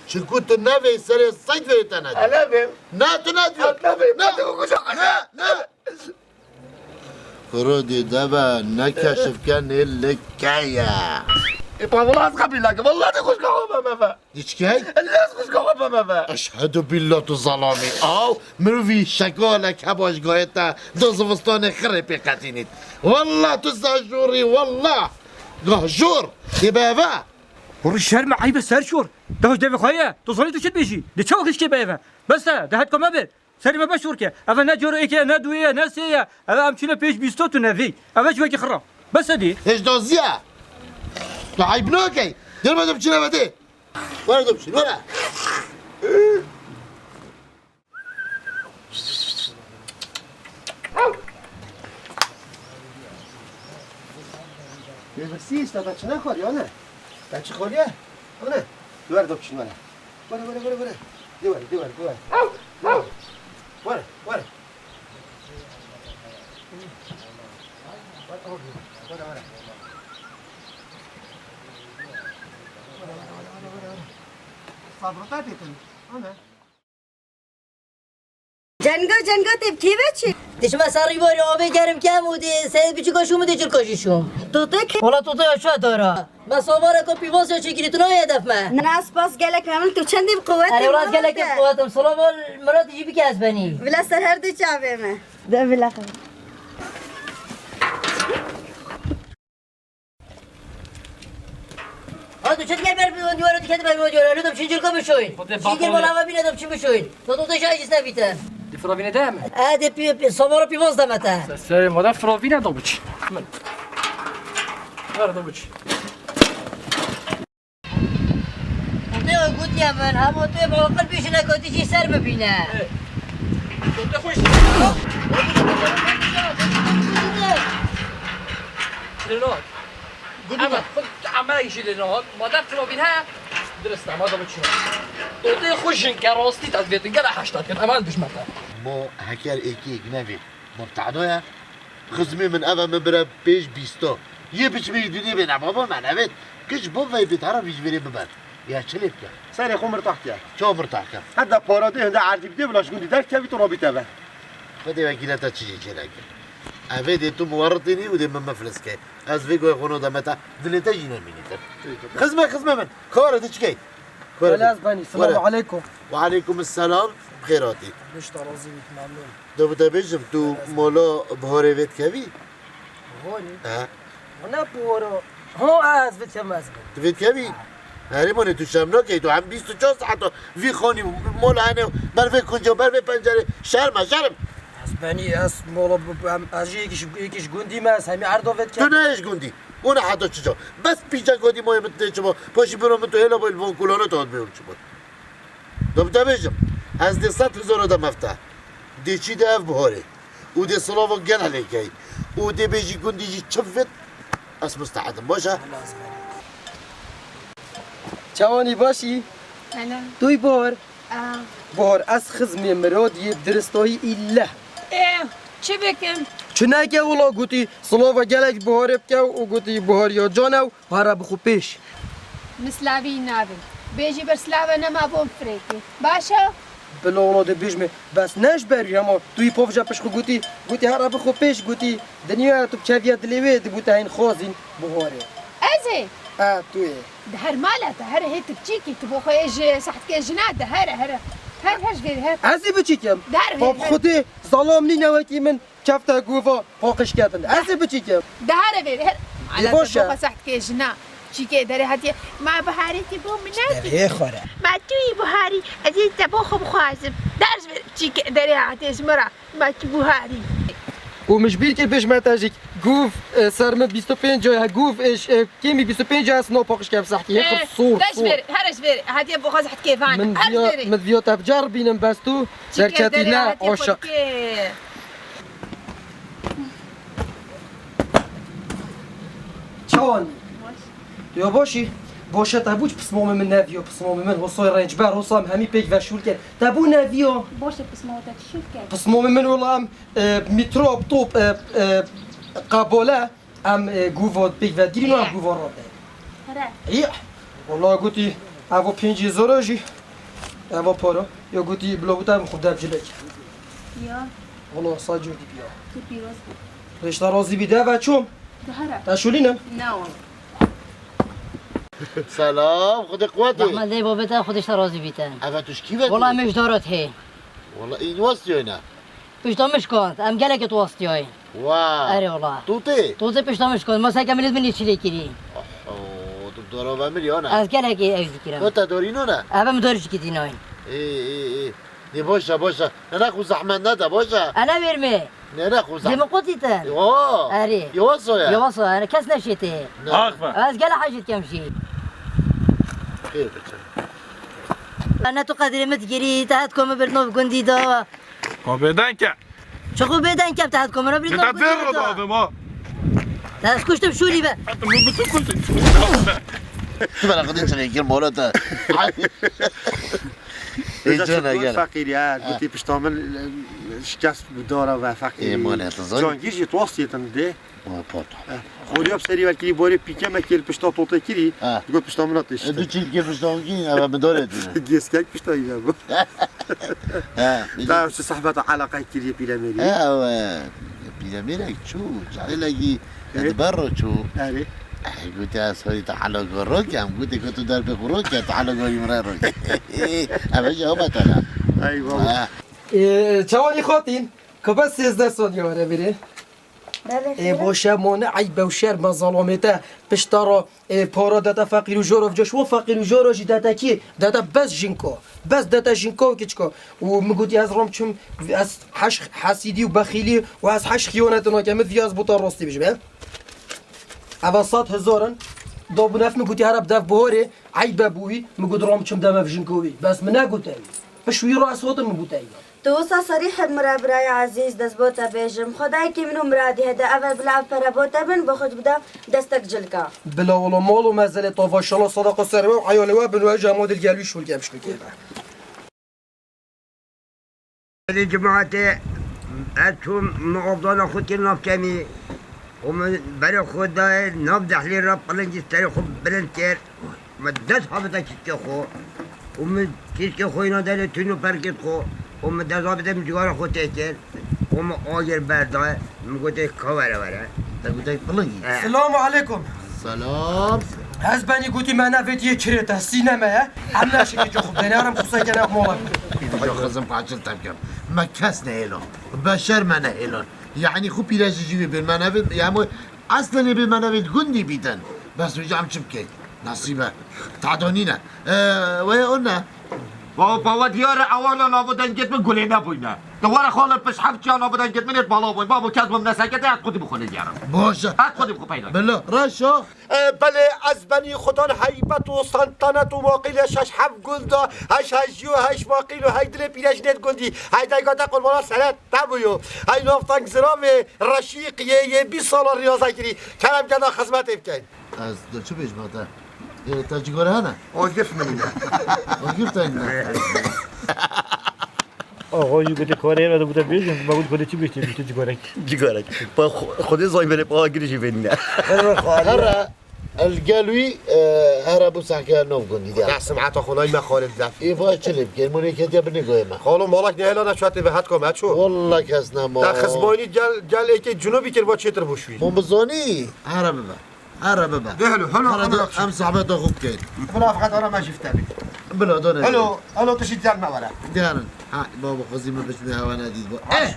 Çinku tu nevê serê sek vê te nediya. Elevim. Ne tu nediya. Elevim. Ne. Ne. Ne. Kuro dê deve ne keşifkenê li ke ye. E, pa wala ez qebîl nakim. Wala dê xwişka xwe beme ve. Diçkey? Lez xwişka xwe beme ve. Eşhedü billah tu zalamî. Aw, mirovî şekalek heba ji gayê te du zivistanê xirê pê qetînît. Wala tu zajûrî, wala. Gahjûr. Dê be eve. Hûrî şerm e, eyb e, serşor. Dehoş devê xwe ye. Tu zanî tu çi dibêjî? Dê çawa xişkê be eve? Bes e, de hetka me be. Serî me beş şor ke. Eve ne coro êkê ye, ne duyê ye, ne sê ye. Eve em çûne pêş bîsto tu nevî. Eve çi wekî xira. Bes edî. Hêj doziye. Tu eyb nakey. Dêr me de biçine ve dê. Were de biçin, were. Pêvirsî işte, te çi nexwariye, ne? Te çi xwariye? Ana. Were de biçin, were. Were, were, were, were. De were, de were, de were. Were, were. Sabrata têtin. Ana. Cenga, cenga tê bi kêve çi? Dişime sarî borî avê gerim kem û dê seyed biçika şûm û dê çirka jî şûm. Tote ke? Wala tote ya şuya dara. Me somareke pîvaz ya çêkirî, tu nayê hedef me. Na, spas gelek memnun, tu çendî bi quwet. Erê, wala ez gelek bi quwetim. Silav al Mirat jî bike ez benî. Bila ser her du çavê me. De bila xwe. Ha, tu çi dikey ber bi dîwara, dikey ber bi dîwara. Lütfen çincirka bişoyun. Xwedê çincir bala ve bîne de çi bişoyun. To to şaş işte bite. Di firavîne de mi? E, de pi, pi, somara pîvaz de mete. Serê ma de firavîne de biç. Min. Ver de biç. Te gotiye min, hema tu bi aqil bişine, ka tu jî ser bibîne. Te xweş. Lê no. Ama xwe tu emelek jî lê no. Madem tu robîn he, dirist e, madem çi. Tu tê xwe jin ke rastî te divêtin, gele heşta kin, emal dijme te. Mo heker êkî êk nevê. Mubtehdo ye. Xizmê min ev e, min bire pêş bîsta. Yê biçimê yê dunê bê ne baba me nevêt. Kiç bo vey bê tara vî ji vêrê biber. Ya çi lê bike? Serê xwe mirtah ke. Çawa mirtah ke? Heta para dê hinde erdî bidê bila ji gundî derkevî tu robî te ve. Xwedê wekîle te çi jê çê neke. Evê dê tu muwerritînî û dê min miflis ke. Ez vê goyê xwe no deme te. Dilê te jî nemînî te. Xizme, xizme min. Kare diçikey. Wele ez benî. Selamu aleykum. Ve aleykum selam. Bi xêr hatî. Bişta razî bî, memnun. De bi te bêjim, tu mola Biharê vê dikevî? Biharê? He. Ne Bihara. Ha, ez vê dikevim, ez benî. Tu vê dikevî? Herê mane tu şerm nakey, tu hem bîst û çar saeta vî xanî mola hene, ber vê kunca, ber vê pencerê, şerm e, şerm. Ez benî, ez mola bi-, em, ez jî yekî ji, yekî ji gundî me, ez hemî erda vê dikevim. Tu ne ji gundî? Û ne heta çica? Bes pîçek godî moyê min tê çima, paşî biro min tu hêla boy li van kulane tu hat bê çima. Da bi te bêjim, ez dê sed hezara de mefte. Dê çî de ev Biharê. Û dê silava gel helêkey. Û dê bêjî gundî jî çi vit, ez mustehedim, baş e? Çawanî başî? Helal. Duy Bihar. Aa. Bihar, ez xizmê Miradiyê diristayî îlle. Ê, çi bikim? Çi neke wila gotî, silava gelek Biharê bike û gotî, Bihar ya can ew. Para bixwe pêş. Mislavî nabin. Bêjî berslave nema bom firekî. Baş e? Bila wilo dê bêjme, bes ne ji ber wî hema tu yî pavja pişt xwe gotî, gotî here bixwe pêş, gotî dinya tu bi çeviya dilê wê dibû te hên xwazîn buharê. Ez ê? E, tu yê. Di her mala te here hê tu biçîkî, tu bo xwe ê ji sehtkê jina de here, here. Her, her ji vêrê her. Ez ê biçîkim? Dar vêrê. Bab Xwedê zalam nîne wekî min. Kefte gova paqij ketin. Ez ê biçîkim. De here vêrê, her. Ê, ala baş e. Te bo xwe sehtkê jina. Çîkê derê hatiye. Ma biharî tê bo min nekî. Derê xwe re. Ma tu yî biharî, ez ê te bo xwe bixwazim. Der ji vêrê çîkê derê hatiye ji min re. Ma tu biharî. Û min ji bîr kir bêjme te jî. Gov, e, ser min bîst û pênc e, gov, e, ş-, e, kêmî bîst û pênc e, ez no paqij kem sehtkê. Hê xwe sor, sor. De ji vêrê, here ji vêrê. Hatiye bo xwe sehtkê van. Min her ji vêrê. Min viya te bi car bînim bes tu. Çîkê derê hatiye xwe dikê. Çawan? Baş. Ya başî? Başe te bûç pismamê min neviyo, pismamê min hosay rençber, hosam hemî pêk ve şûl kir. Te bû neviyo? Başe pismamê te şûl kir. Pismamê min ola em, e, mitrop, top, e, e, qabole, em, e, guvo pêk ve dirîn, em guvo rode. Here. Î, wala gotî, evo pêncî zora jî, evo para. Ya gotî, bila bû te em xwe debcilek. Ya. Wala sa cûr dî biya. Tu pîroz bî. Rêşta razî bî de ve çom. Dihera. Te şûlînim. Ne wala. Selam, Xwedê quwetê. Rahmet lê babê te, Xwedê ji te razî bîte. Eve tu ji kî ve? Wala em ji darat hê. Wala î wastiyayne. Pişta min şikand, em gelekê tu wastiyayî. Wa. Erê wala. Tu tê? Tu tê pişta min şikand, maseke millet min çilê kirî. Oho, tu dora ve mirî ana. Ez gelekê ew dikirim. Ko te dorî none? Eve min dorî jikî dînayîn. Ê, ê, ê. Ê, baş e, baş e. Nene xwe zehmet nede, baş e. Ene verme. Nene xwe zehmet. Dê min qotî te. Yo. Erê. Yo soya. Yo soya, ene kes neşêtê. Ne. Ax be. Ez gele hecî dikem jî. Xêr biçe. Ene tu qedrê min digirî, te het komê bir nov gundî da. Ka bêdeng ke. Çi xwe bêdeng ke, te het komê bir nov gundî da. Te vê ro da, ma. Te ez kuştim şûrî be. Min bi tu kuştî. Tu bana xwedê çirê kir, molo te. Ê, cana gel. Feqîr ya, gotî pişta min, e, şikest bi dara ve feqîr. Ê, mane, tu zanî. Cangîr jî tu wastiyê din dê. Wa, pardon. E, xoriya bi serî ve kirî, borê pîke me kir, pişta totê kirî. Ha. Digot pişta min tê. E, şite. Du çîl kir pişta min kirî, eve bi dorê tune. Gêskek pişta yine bu. Ha, ta şu sehbeta alaqay kirî pîlemêrî. Ha, we, pîlemêrek çû, cahilekî. Ê? Di ber ro çû. Erê. Eh, gote ez xwedî te hela go ro kem. Gote ku tu derbê xwe ro ke, te hela go îmre ro ke. Eve jî hema te ne. Ay baba. Ha. Ê, çawanî xatîn, ku bes sêzdeh saniye were birê. Belê, ê, xêr e. Boşe mane eyb ew şerm e zalamê te. Pişta ro, ê, para dete feqîr û joro, vca şo feqîr û joro jî dete kî? Dete bes jinko. Bes dete jinko û kiçko. Û min gotî ez rom çim, ez heş hesîdî û bexîlî û ez heş xiyanet nakem, min viyaz bota rostî bijim, he? Eva sed hezar in. Do bi nef min gotî here bi dev bihorê, eybe bû wî, min got rom çim deme vijin kovî. Bes min negote wî. Piş wî rast hotin min gote wî. Tu wisa serî heb mira biraya ezîz, dest bo te bêjim. Xwedayê kî min û miradî hede, eve bila ev pere bo te bin, bo xwe bida destek cilka. Bila wilo mal û mezelê tava şala sadaqa ser we û eyalê we bin we jama dilgel wî şûl kevşlûkê be. Belê cemaetê, ez çûm, min avdana xwe kir nav kemî û min berê xwe dayê nav dehlê re, pilingî serê xwe bilind kir. Min dest habite çîkê xwe û min çîkê xwe îna derê tûn û per kir xwe û min dest habite min cigara xwe tê kir û min agir berdayê, min gotê ka were were. Te gote pilingî? He. Selamu aleykum. Selam. Ez benî gotî me nevêt yê kirê te, sîne me ye. Em neşikê xwe bêne, em xuseke ne mola. Xizim paçil te bikim. Me kes nehêlan. Beşer me nehêlan. Yanî xwe pîrejî jî wê bên me nevê, yanî eslê nê bên me nevê gundî bîtin. Bes wê em çi bikey? Nasîbe. Tado nîne. Ee, weye o ne? Baba, pawa diyar e, ewana nava dengêt min gulê nebûyne. Di were xalin piş heft çiya nava dengêt min êt bala bûyn. Babo, kes bim nesekete, ez xwedî bi xwe nêdiyarim. Baş e. Ez xwedî bi xwe peyda. Bila, reş e. E, belê, ez benî xudan heybet û sentenet û maqîlê şeş heft gul da, heş hejî û heş maqîl û hey dilê pîrejinê di gundî. Hey deygate qurbana seret te bûyo. Hey nafteng ziravê reşîq yê, yê bîst sala riyaze kirî. Kerem keda xizmetê bikeyn. Ez de çi bêjim te? E, te cigore hene? O gift min ne. O gift te ne? Axa jî gotê karê re de bûte bêjin, me got xwedê çi bêjtê, bêjtê cigarek. Cigarek. Pa xwe-, xwedê zayberê pa agirî jî vênîne. Herre xwedê. Herre. El gel wî, e, here bû sehkeya nov gundî diya. Ya simeta xwe nayme xalê def. Ê vay çi lê bikên, mûnê ketiya binê goyê me. Xalo malak nehêla neçû te ve hetka me çû. Walla kes nema. Te xizmanî gel, gel êkê cunûbî kir va çêtir bû şûyî. Hûn bizanî, here bibe. Here bibe. De helo, helo, Here helo, de, helo. Em zehmeta xwe bikeyn. Bila feqet ara me jîfte bî. Bila done. Helo, helo, tu jî gel me were. Gerin. Ha, baba xwezî me biçmê hewa nedît bu. Eh!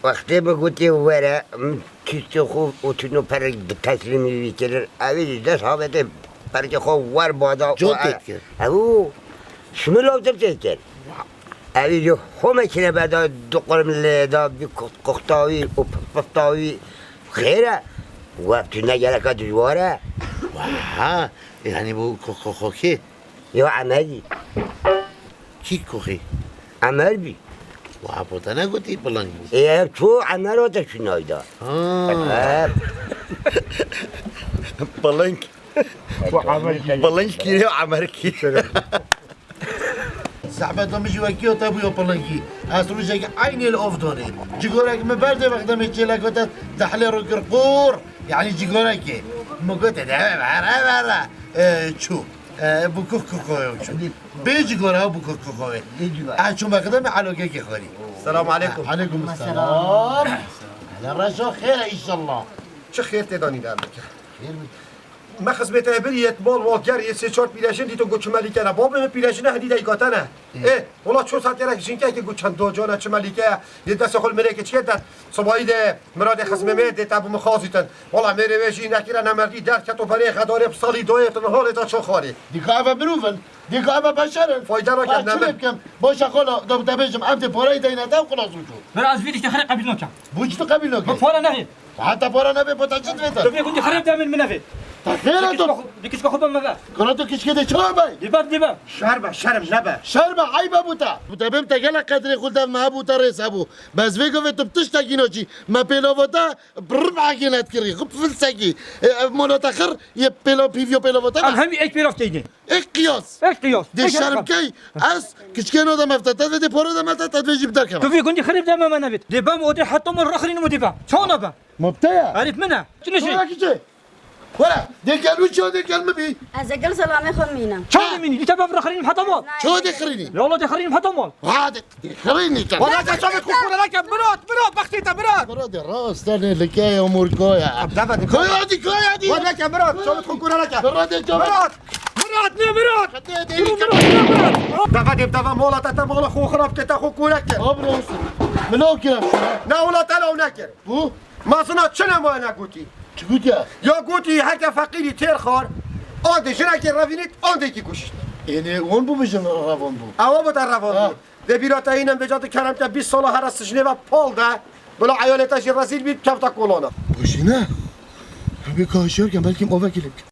Wextê min gotê were, min tîstê xwe û tûno perek bi teslîmî wî kirin. Ew ê ji dest havêtê perkê xwe wer bada û Can e-, têkir. Ew şimil avtir têkir. Ew ê ji xwe mekine beda du qurm lê da bi ku-, kuxta wî û pif-, pifta wî xêr e. Weft tu ne gereka dijwar e. Waha, yani bu ko-, ko-, kokê. Yo Emerî. Kî koxî? Emer bî. Wa bo te negotî piling bû. Ê, ev ço Emer o te çû nayda. Ha. He. Piling. Piling kî, Emer kî. Zehmet o min jî wekî o te bûyo pilinkî. Ez rojekî eynî li of donê. Cigorek min berdê wexdemê çêleko te dehlê ro kir qûr. Yani cigorekê. Min gote de, here, here. E, çû. E, bu kuk kukoyo çû. Bê cigora bu kuk kukoyê. Bê cigora. E, çû mexdemê alokekê xorî. Selamu aleykum. Aleykum selam. Hele reşo xêr e inşallah. Çi xêr tê danî derdike? Xêr mi? Me xizmete bir yet mal wal ger yê sê çar pîrejin dîto got çi melîke ne. Babê min pîrejine hedî de îkatene. Ê. Ê, wala ço saat gerek jinkeke got çend docana çi melîke ye. Yê destê xwe li mirê keçikê de. Sibayî de miradê xizmê me dê te bi min xazîtin. Wala mêrê wê jî nekire nemerdî derket û berê xedarê bi salî doyê tu nihalê de ço xwarê. Dîka eve mirov in. Dîka eve beşer in. Fayda nake, çi lê bikim? Boşa xwe la, da te bêjim, em tê porayî deyne te û xilas bû çû. Bira ez vî tiştê xirê qebîl nakem. Bû çi tu qebîl nake? Min pora nehê. Heta pora nebe, bo te çi divê te? Tu vê gundî xirê de min, min nevê. Te xêr e tu. Dikişka xwe, dikişka xwe be me ve. Kura tu kişkê de çawa bay? Dibem, dibem. Şer be, şerm nebe. Şer be, eyb e bo te. Bo te bêm te gelek qedrê xwe dev me hebû te rêz hebû. Bes vê govê tu bi tiştekî naçî. Me pêlava te bi rimekê netkirî. Xwe bi filsekî. E, ev mola te xir, yê pêla pîviyo pêlava te ne. Em hemî ek pêlav teyne. Ek qiyas. Ek qiyas. Dê şerm key. Ez kiçkê no de mefte. Te dê poro de mefte, te dê jî bi derkeve. Tu vî gundî xirîb de me, me nevît. Dê bem o dê heta me rexirînim o dê bem. Çawa ne bem? Mopte ya. Arif min e. Tu ne şey? Were kiçê. Were. Dê gel wî çawa dê gel mi bî? Ez ê gel selamê xwe mînim. Çawa dê mînî? Dî te bem rexirînim heta mal. Çawa dê xirînî? Ya Allah dê xirînim heta mal. Ha dê, dê xirînî te. Wala te çavê xwe kure neke, Mirat, Mirat, bextê te, Mirat. Mirat dê rast, tenê like ya, omurga ya. Deva dê. Koya dî, koya dî. Wala neke, Mirat, çavê xwe kure neke. Mirat dê çavê. Mirat. Mirat, ne Mirat! Dê, dê, Dur, dê. Mirat, ne Mirat! Deva dê, deva mola te, te mola xwe xirab kir, te xwe kûre kir. Abra olsun. Min o kir şuna. Ne ola te law nekir. Bu? Mazina çi ne ma ne gotî? Çi gotiya? Ya gotî heke feqîrî têr xwar, andê jinekê revînît, andê kî kuşt. Ênê wan bû bijin revan bû. Ewa bû te revan bû. Ha. Vê bîra te hîn em vêca tu kerem ke bîst sala here sijnê ve pal de, bila eyalê te jî rezîl bî, kefta kolana. Boşî ne? Bi kaşiyor ke belkî movekî lê bikim.